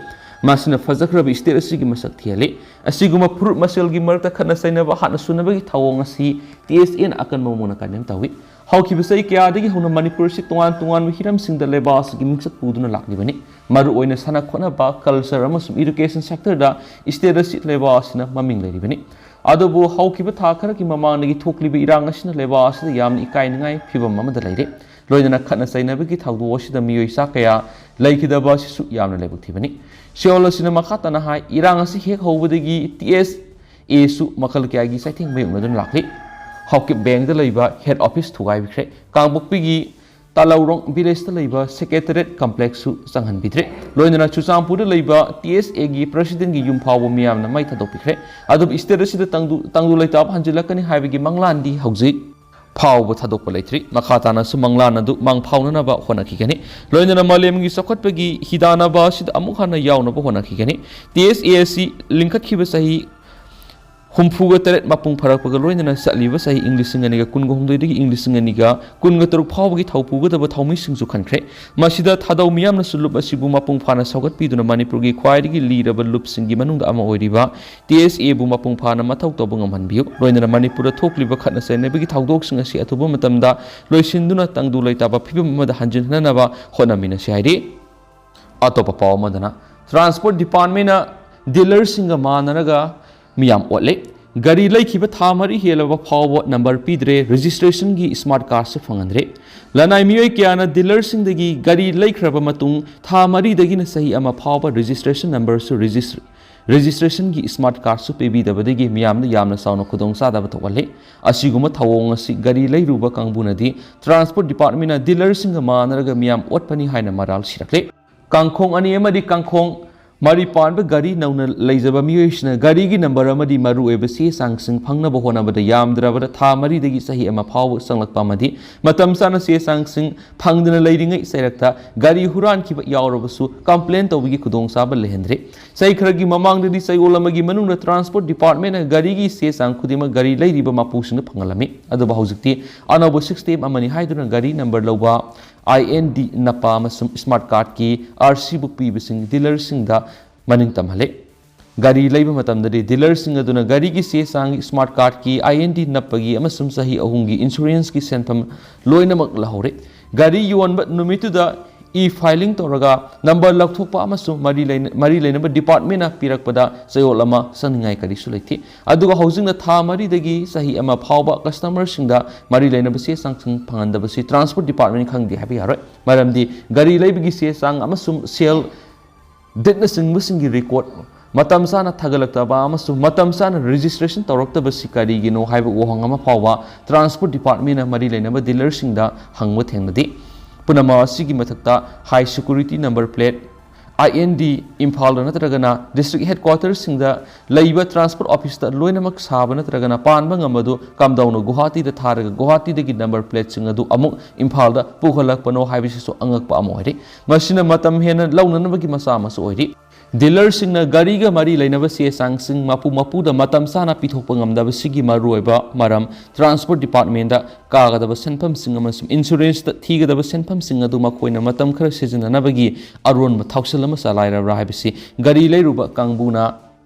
ꯃꯁꯤꯅ ꯐꯖꯈ꯭ꯔꯕ ꯁ꯭ꯇꯦꯠ ꯑꯁꯤꯒꯤ ꯃꯁꯛ ꯊꯤꯍꯜꯂꯤ꯫ ꯑꯁꯤꯒꯨꯝꯕ ꯐꯨꯔꯨꯞ ꯃꯁꯦꯜꯒꯤ ꯃꯔꯛꯇ ꯈꯠꯅ ꯆꯩꯅꯕ ꯍꯥꯠꯅ ꯁꯨꯅꯕꯒꯤ ꯊꯧꯑꯣꯡ ꯑꯁꯤ ꯇꯤ ꯑꯦꯁ ꯑꯦꯅ ꯑꯀꯟꯕ ꯃꯑꯣꯡꯗ ꯀꯟꯗꯦꯝ ꯇꯧꯏ꯫ ꯍꯧꯈꯤꯕ ꯆꯍꯤ ꯀꯌꯥꯗꯒꯤ ꯍꯧꯅ ꯃꯅꯤꯄꯨꯔ ꯑꯁꯤ ꯇꯣꯉꯥꯟ ꯇꯣꯉꯥꯟꯕ ꯍꯤꯔꯝꯁꯤꯡꯗ ꯂꯩꯕꯥꯛ ꯑꯁꯤꯒꯤ ꯃꯤꯡꯆꯠ ꯄꯨꯗꯨꯅ ꯂꯥꯛꯂꯤꯕꯅꯤ꯫ ꯃꯔꯨꯑꯣꯏꯅ ꯁꯥꯟꯅ ꯈꯣꯠꯅꯕ, ꯀꯜꯆꯔ ꯑꯃꯁꯨꯡ ꯏꯗꯨꯀꯦꯁꯟ ꯁꯦꯛꯇꯔꯗ ꯁ꯭ꯇꯦꯠ ꯑꯁꯤ ꯂꯩꯕꯥꯛ ꯑꯁꯤꯅ ꯃꯃꯤꯡ ꯂꯩꯔꯤꯕꯅꯤ꯫ ꯑꯗꯨꯕꯨ ꯍꯧꯈꯤꯕ ꯊꯥ ꯈꯔꯒꯤ ꯃꯃꯥꯡꯗꯒꯤ ꯊꯣꯛꯂꯤꯕ ꯏꯔꯥꯡ ꯑꯁꯤꯅ ꯂꯩꯕꯥꯛ ꯑꯁꯤꯗ ꯌꯥꯝꯅ ꯏꯀꯥꯏꯅꯤꯡꯉꯥꯏ ꯐꯤꯕꯝ ꯑꯃꯗ ꯂꯩꯔꯦ꯫ ꯂꯣꯏꯅꯅ ꯈꯠꯅ ꯆꯩꯅꯕꯒꯤ ꯊꯧꯗꯣꯛ ꯑꯁꯤꯗ ꯃꯤꯑꯣꯏ ꯆꯥ ꯀꯌꯥ ꯂꯩꯈꯤꯗꯕ ꯑꯁꯤꯁꯨ ꯌꯥꯝꯅ ꯂꯥꯏꯕꯛ ꯊꯤꯕꯅꯤ꯫ ꯆꯦꯔꯣꯜ ꯑꯁꯤꯅ ꯃꯈꯥ ꯇꯥꯅ ꯍꯥꯏ, ꯏꯔꯥꯡ ꯑꯁꯤ ꯍꯦꯛ ꯍꯧꯕꯗꯒꯤ ꯇꯤ ꯑꯦꯁ ꯑꯦꯁꯨ ꯃꯈꯜ ꯀꯌꯥꯒꯤ ꯆꯩꯊꯦꯡ ꯃꯥꯌꯣꯛꯅꯗꯨꯅ ꯂꯥꯛꯂꯤ꯫ ꯍꯥꯎꯀꯤꯞ ꯕꯦꯡꯗ ꯂꯩꯕ ꯍꯦꯗ ꯑꯣꯐꯤꯁ ꯊꯨꯒꯥꯏꯕꯤꯈ꯭ꯔꯦ꯫ ꯀꯥꯡꯄꯣꯛꯄꯤꯒꯤ ꯇꯥꯂꯧꯔꯣꯡ ꯚꯤꯂꯦꯖꯇ ꯂꯩꯕ ꯁꯦꯀ꯭ꯔꯦꯇꯔꯤꯌꯦꯠ ꯀꯝꯄ꯭ꯂꯦꯛꯁꯁꯨ ꯆꯪꯍꯟꯕꯤꯗ꯭ꯔꯦ꯫ ꯂꯣꯏꯅꯅ ꯆꯨꯔꯆꯥꯟꯄꯨꯔꯗ ꯂꯩꯕ ꯇꯤ ꯑꯦꯁ ꯑꯦꯒꯤ ꯄ꯭ꯔꯁꯤꯗꯦꯟꯒꯤ ꯌꯨꯝ ꯐꯥꯎꯕ ꯃꯤꯌꯥꯝꯅ ꯃꯩ ꯊꯥꯗꯣꯛꯄꯤꯈ꯭ꯔꯦ꯫ ꯑꯗꯨꯕꯨ ꯁ꯭ꯇꯦꯠ ꯑꯁꯤꯗ ꯇꯪꯗꯨ ꯇꯪꯗꯨ ꯂꯩꯇꯥꯕ ꯍꯟꯖꯤꯜꯂꯛꯀꯅꯤ ꯍꯥꯏꯕꯒꯤ ꯃꯪꯂꯥꯟꯗꯤ ꯍꯧꯖꯤꯛ ꯐꯥꯎꯕ ꯊꯥꯗꯣꯛꯄ ꯂꯩꯇ꯭ꯔꯤ꯫ ꯃꯈꯥ ꯇꯥꯅꯁꯨ ꯃꯪꯂꯥꯟ ꯑꯗꯨ ꯃꯪ ꯐꯥꯎꯅꯅꯕ ꯍꯣꯠꯅꯈꯤꯒꯅꯤ꯫ ꯂꯣꯏꯅꯅ ꯃꯥꯂꯦꯝꯒꯤ ꯆꯥꯎꯈꯠꯄꯒꯤ ꯍꯤꯗꯥꯟꯅꯕ ꯑꯁꯤꯗ ꯑꯃꯨꯛ ꯍꯟꯅ ꯌꯥꯎꯅꯕ ꯍꯣꯠꯅꯈꯤꯒꯅꯤ꯫ ꯇꯤ ꯑꯦꯁ ꯑꯦ ꯑꯁꯤ ꯂꯤꯡꯈꯠꯈꯤꯕ ꯆꯍꯤ ꯍꯨꯝꯐꯨꯒ ꯇꯔꯦꯠ ꯃꯄꯨꯡ ꯐꯥꯔꯛꯄꯒ ꯂꯣꯏꯅꯅ ꯆꯠꯂꯤꯕ ꯆꯍꯤ ꯏꯪ ꯂꯤꯁꯤꯡ ꯑꯅꯤꯒ ꯀꯨꯟꯒ ꯍꯨꯝꯗꯣꯏꯗꯒꯤ ꯏꯪ ꯂꯤꯁꯤꯡ ꯑꯅꯤꯒ ꯀꯨꯟꯒ ꯇꯔꯨꯛ ꯐꯥꯎꯕꯒꯤ ꯊꯧ ꯄꯨꯒꯗꯕ ꯊꯧꯃꯤꯁꯤꯡꯁꯨ ꯈꯟꯈ꯭ꯔꯦ꯫ ꯃꯁꯤꯗ ꯊꯥꯗꯧ ꯃꯤꯌꯥꯝꯅꯁꯨ ꯂꯨꯞ ꯑꯁꯤꯕꯨ ꯃꯄꯨꯡ ꯐꯥꯅ ꯁꯧꯒꯠꯄꯤꯗꯨꯅ ꯃꯅꯤꯄꯨꯔꯒꯤ ꯈ꯭ꯋꯥꯏꯗꯒꯤ ꯂꯤꯔꯕ ꯂꯨꯞꯁꯤꯡꯒꯤ ꯃꯅꯨꯡꯗ ꯑꯃ ꯑꯣꯏꯔꯤꯕ ꯇꯤ ꯑꯦꯁ ꯑꯦꯕꯨ ꯃꯄꯨꯡ ꯐꯥꯅ ꯃꯊꯧ ꯇꯧꯕ ꯉꯝꯍꯟꯕꯤꯌꯨ꯫ ꯂꯣꯏꯅꯅ ꯃꯅꯤꯄꯨꯔꯗ ꯊꯣꯛꯂꯤꯕ ꯈꯠꯅ ꯆꯩꯅꯕꯒꯤ ꯊꯧꯗꯣꯛꯁꯤꯡ ꯑꯁꯤ ꯑꯊꯨꯕ ꯃꯇꯝꯗ ꯂꯣꯏꯁꯤꯟꯗꯨꯅ ꯇꯪꯗꯨ ꯂꯩꯇꯥꯕ ꯐꯤꯕꯝ ꯑꯃꯗ ꯍꯟꯖꯤꯟꯍꯟꯅꯕ ꯍꯣꯠꯅꯃꯤꯟꯅꯁꯤ ꯍꯥꯏꯔꯤ꯫ ꯑꯇꯣꯞꯄ ꯄꯥꯎ ꯑꯃꯗꯅ, ꯇ꯭ꯔꯥꯟꯁꯄꯣꯔꯠ ꯗꯤꯄꯥꯔꯠꯃꯦꯟꯅ ꯗꯤꯂꯔꯁꯤꯡꯒ ꯃꯥꯟꯅꯔꯒ ꯃꯤꯌꯥꯝ ꯑꯣꯠꯂꯦ꯫ ꯒꯥꯔꯤ ꯂꯩꯈꯤꯕ ꯊꯥ ꯃꯔꯤ ꯍꯦꯜꯂꯕ ꯐꯥꯎꯕ ꯅꯝꯕꯔ ꯄꯤꯗ꯭ꯔꯦ, ꯔꯦꯖꯤꯁꯇ꯭ꯔꯦꯁꯟꯒꯤ ꯁ꯭ꯃꯥꯔꯠ ꯀꯥꯔꯗꯁꯨ ꯐꯪꯍꯟꯗ꯭ꯔꯦ꯫ ꯂꯅꯥꯏ ꯃꯤꯑꯣꯏ ꯀꯌꯥꯅ ꯗꯤꯂꯔꯁꯤꯡꯗꯒꯤ ꯒꯥꯔꯤ ꯂꯩꯈ꯭ꯔꯕ ꯃꯇꯨꯡ ꯊꯥ ꯃꯔꯤꯗꯒꯤꯅ ꯆꯍꯤ ꯑꯃ ꯐꯥꯎꯕ ꯔꯦꯖꯤꯁꯇ꯭ꯔꯦꯁꯟ ꯅꯝꯕꯔꯁꯨ ꯔꯦꯖꯤꯁ-, ꯔꯦꯖꯤꯁꯇ꯭ꯔꯦꯁꯟꯒꯤ ꯁ꯭ꯃꯥꯔꯠ ꯀꯥꯔꯗꯁꯨ ꯄꯤꯕꯤꯗꯕꯗꯒꯤ ꯃꯤꯌꯥꯝꯗ ꯌꯥꯝꯅ ꯆꯥꯎꯅ ꯈꯨꯗꯣꯡꯆꯥꯗꯕ ꯊꯣꯛꯍꯜꯂꯤ꯫ ꯑꯁꯤꯒꯨꯝꯕ ꯊꯧꯑꯣꯡ ꯑꯁꯤ ꯒꯥꯔꯤ ꯂꯩꯔꯨꯕ ꯀꯥꯡꯕꯨꯅꯗꯤ ꯇ꯭ꯔꯥꯟꯁꯄꯣꯔꯠ ꯗꯤꯄꯥꯔꯠꯃꯦꯟꯅ ꯗꯤꯂꯔꯁꯤꯡꯒ ꯃꯥꯟꯅꯔꯒ ꯃꯤꯌꯥꯝ ꯑꯣꯠꯄꯅꯤ ꯍꯥꯏꯅ ꯃꯔꯥꯜ ꯁꯤꯔꯛꯂꯦ꯫ ꯀꯥꯡꯈꯣꯡ ꯑꯅꯤ ꯑꯃꯗꯤ ꯀꯥꯡꯈꯣꯡ ꯃꯔꯤ ꯄꯥꯟꯕ ꯒꯥꯔꯤ ꯅꯧꯅ ꯂꯩꯖꯕ ꯃꯤꯑꯣꯏꯁꯤꯡꯅ ꯒꯥꯔꯤꯒꯤ ꯅꯝꯕꯔ ꯑꯃꯗꯤ ꯃꯔꯨꯑꯣꯏꯕ ꯆꯦ ꯆꯥꯡꯁꯤꯡ ꯐꯪꯅꯕ ꯍꯣꯠꯅꯕꯗ ꯌꯥꯝꯗ꯭ꯔꯕꯗ ꯊꯥ ꯃꯔꯤꯗꯒꯤ ꯆꯍꯤ ꯑꯃ ꯐꯥꯎꯕ ꯆꯪꯂꯛꯄ ꯑꯃꯗꯤ ꯃꯇꯝ ꯆꯥꯅ ꯆꯦ ꯆꯥꯡꯁꯤꯡ ꯐꯪꯗꯅ ꯂꯩꯔꯤꯉꯩ ꯆꯩꯔꯛꯇ ꯒꯥꯔꯤ ꯍꯨꯔꯥꯟꯈꯤꯕ ꯌꯥꯎꯔꯕꯁꯨ ꯀꯝꯄ꯭ꯂꯦꯟ ꯇꯧꯕꯒꯤ ꯈꯨꯗꯣꯡꯆꯥꯕ ꯂꯩꯍꯟꯗ꯭ꯔꯦ꯫ ꯆꯍꯤ ꯈꯔꯒꯤ ꯃꯃꯥꯡꯗꯗꯤ ꯆꯌꯣꯜ ꯑꯃꯒꯤ ꯃꯅꯨꯡꯗ ꯇ꯭ꯔꯥꯟꯁꯄꯣꯔꯠ ꯗꯤꯄꯥꯔꯠꯃꯦꯟꯅ ꯒꯥꯔꯤꯒꯤ ꯆꯦ ꯆꯥꯡ ꯈꯨꯗꯤꯡꯃꯛ ꯒꯥꯔꯤ ꯂꯩꯔꯤꯕ ꯃꯄꯨꯁꯤꯡꯗ ꯐꯪꯍꯜꯂꯝꯃꯤ꯫ ꯑꯗꯨꯕꯨ ꯍꯧꯖꯤꯛꯇꯤ ꯑꯅꯧꯕ ꯁꯤꯁꯇꯦꯝ ꯑꯃꯅꯤ ꯍꯥꯏꯗꯨꯅ ꯒꯥꯔꯤ ꯅꯝꯕꯔ ꯂꯧꯕ, ꯑꯥꯏ ꯑꯦꯟ ꯗꯤ ꯅꯞꯄ ꯑꯃꯁꯨꯡ ꯁ꯭ꯃꯥꯔꯠ ꯀꯥꯔꯗꯀꯤ ꯑꯥꯔ ꯁꯤ ꯕꯨꯛ ꯄꯤꯕꯁꯤꯡ ꯗꯤꯂꯔꯁꯤꯡꯗ ꯃꯅꯤꯡ ꯇꯝꯍꯜꯂꯦ꯫ ꯒꯥꯔꯤ ꯂꯩꯕ ꯃꯇꯝꯗꯗꯤ ꯗꯤꯂꯔꯁꯤꯡ ꯑꯗꯨꯅ ꯒꯥꯔꯤꯒꯤ ꯆꯦ ꯆꯥꯡꯒꯤ ꯁ꯭ꯃꯥꯔꯠ ꯀꯥꯔꯗꯀꯤ ꯑꯥꯏ ꯑꯦꯟ ꯗꯤ ꯅꯞꯄꯒꯤ ꯑꯃꯁꯨꯡ ꯆꯍꯤ ꯑꯍꯨꯝꯒꯤ ꯏꯟꯁꯨꯔꯦꯟꯁꯀꯤ ꯁꯦꯟꯐꯝ ꯂꯣꯏꯅꯃꯛ ꯂꯧꯍꯧꯔꯦ꯫ ꯒꯥꯔꯤ ꯌꯣꯟꯕ ꯅꯨꯃꯤꯠꯇꯨꯗ ꯏ ꯐꯥꯏꯂꯤꯡ ꯇꯧꯔꯒ ꯅꯝꯕꯔ ꯂꯧꯊꯣꯛꯄ ꯑꯃꯁꯨꯡ ꯃꯔꯤ ꯂꯩꯅ-, ꯃꯔꯤ ꯂꯩꯅꯕ ꯗꯤꯄꯥꯔꯠꯃꯦꯟꯅ ꯄꯤꯔꯛꯄꯗ ꯆꯌꯣꯜ ꯑꯃ ꯆꯪꯅꯤꯡꯉꯥꯏ ꯀꯔꯤꯁꯨ ꯂꯩꯇꯦ꯫ ꯑꯗꯨꯒ ꯍꯧꯖꯤꯛꯅ ꯊꯥ ꯃꯔꯤꯗꯒꯤ ꯆꯍꯤ ꯑꯃ ꯐꯥꯎꯕ ꯀꯁꯇꯃꯔꯁꯤꯡꯗ ꯃꯔꯤ ꯂꯩꯅꯕ ꯆꯦ ꯆꯥꯡꯁꯤꯡ ꯐꯪꯍꯟꯗꯕꯁꯤ ꯇ꯭ꯔꯥꯟꯁꯄꯣꯔꯠ ꯗꯤꯄꯥꯔꯠꯃꯦꯟ ꯈꯪꯗꯦ ꯍꯥꯏꯕ ꯌꯥꯔꯣꯏ꯫ ꯃꯔꯝꯗꯤ ꯒꯥꯔꯤ ꯂꯩꯕꯒꯤ ꯆꯦ ꯆꯥꯡ ꯑꯃꯁꯨꯡ ꯁꯦꯜ ꯗꯦꯠꯅꯆꯤꯡꯕꯁꯤꯡꯒꯤ ꯔꯦꯀꯣꯔꯗ ꯃꯇꯝ ꯆꯥꯅ ꯊꯥꯒꯠꯂꯛꯇꯕ ꯑꯃꯁꯨꯡ ꯃꯇꯝ ꯆꯥꯅ ꯔꯦꯖꯤꯁꯇ꯭ꯔꯦꯁꯟ ꯇꯧꯔꯛꯇꯕꯁꯤ ꯀꯔꯤꯒꯤꯅꯣ ꯍꯥꯏꯕ ꯋꯥꯍꯪ ꯑꯃ ꯐꯥꯎꯕ ꯇ꯭ꯔꯥꯟꯁꯄꯣꯔꯠ ꯗꯤꯄꯥꯔꯠꯃꯦꯟꯅ ꯃꯔꯤ ꯂꯩꯅꯕ ꯗꯤꯂꯔꯁꯤꯡꯗ ꯍꯪꯕ ꯊꯦꯡꯅꯗꯦ꯫ ꯄꯨꯝꯅꯃꯛ ꯑꯁꯤꯒꯤ ꯃꯊꯛꯇ ꯍꯥꯏ ꯁꯦꯀ꯭ꯌꯨꯔꯤꯇꯤ ꯅꯝꯕꯔ ꯄ꯭ꯂꯦꯠ, ꯑꯥꯏ ꯑꯦꯟ ꯗꯤ, ꯏꯝꯐꯥꯜꯗ ꯅꯠꯇ꯭ꯔꯒꯅ ꯗꯤꯁꯇ꯭ꯔꯤꯛ ꯍꯦꯗꯀ꯭ꯋꯥꯇꯔꯁꯤꯡꯗ ꯂꯩꯕ ꯇ꯭ꯔꯥꯟꯁꯄꯣꯔꯠ ꯑꯣꯐꯤꯁꯇ ꯂꯣꯏꯅꯃꯛ ꯁꯥꯕ ꯅꯠꯇ꯭ꯔꯒꯅ ꯄꯥꯟꯕ ꯉꯝꯕꯗꯨ ꯀꯝꯗꯧꯅ ꯒꯨꯋꯥꯍꯥꯇꯤꯗ ꯊꯥꯔꯒ ꯒꯨꯋꯥꯍꯥꯇꯤꯗꯒꯤ ꯅꯝꯕꯔ ꯄ꯭ꯂꯦꯠꯁꯤꯡ ꯑꯗꯨ ꯑꯃꯨꯛ ꯏꯝꯐꯥꯜꯗ ꯄꯨꯈꯠꯂꯛꯄꯅꯣ ꯍꯥꯏꯕꯁꯤꯁꯨ ꯑꯉꯛꯄ ꯑꯃ ꯑꯣꯏꯔꯤ꯫ ꯃꯁꯤꯅ ꯃꯇꯝ ꯍꯦꯟꯅ ꯂꯧꯅꯅꯕꯒꯤ ꯃꯆꯥꯛ ꯑꯃꯁꯨ ꯑꯣꯏꯔꯤ꯫ ꯗꯤꯂꯔꯁꯤꯡꯅ ꯒꯥꯔꯤꯒ ꯃꯔꯤ ꯂꯩꯅꯕ ꯆꯦ ꯆꯥꯡꯁꯤꯡ ꯃꯄꯨ ꯃꯄꯨꯗ ꯃꯇꯝ ꯆꯥꯅ ꯄꯤꯊꯣꯛꯄ ꯉꯝꯗꯕꯁꯤꯒꯤ ꯃꯔꯨꯑꯣꯏꯕ ꯃꯔꯝ, ꯇ꯭ꯔꯥꯟꯁꯄꯣꯔꯠ ꯗꯤꯄꯥꯔꯠꯃꯦꯟꯗ ꯀꯥꯒꯗꯕ ꯁꯦꯟꯐꯝꯁꯤꯡ ꯑꯃꯁꯨꯡ ꯏꯟꯁꯨꯔꯦꯟꯁꯇ ꯊꯤꯒꯗꯕ ꯁꯦꯟꯐꯝꯁꯤꯡ ꯑꯗꯨ ꯃꯈꯣꯏꯅ ꯃꯇꯝ ꯈꯔ ꯁꯤꯖꯤꯟꯅꯅꯕꯒꯤ ꯑꯔꯣꯟꯕ ꯊꯧꯁꯤꯜ ꯑꯃ ꯆꯂꯥꯏꯔꯕ꯭ꯔꯥ ꯍꯥꯏꯕꯁꯤ ꯒꯥꯔꯤ ꯂꯩꯔꯨꯕ ꯀꯥꯡꯕꯨꯅ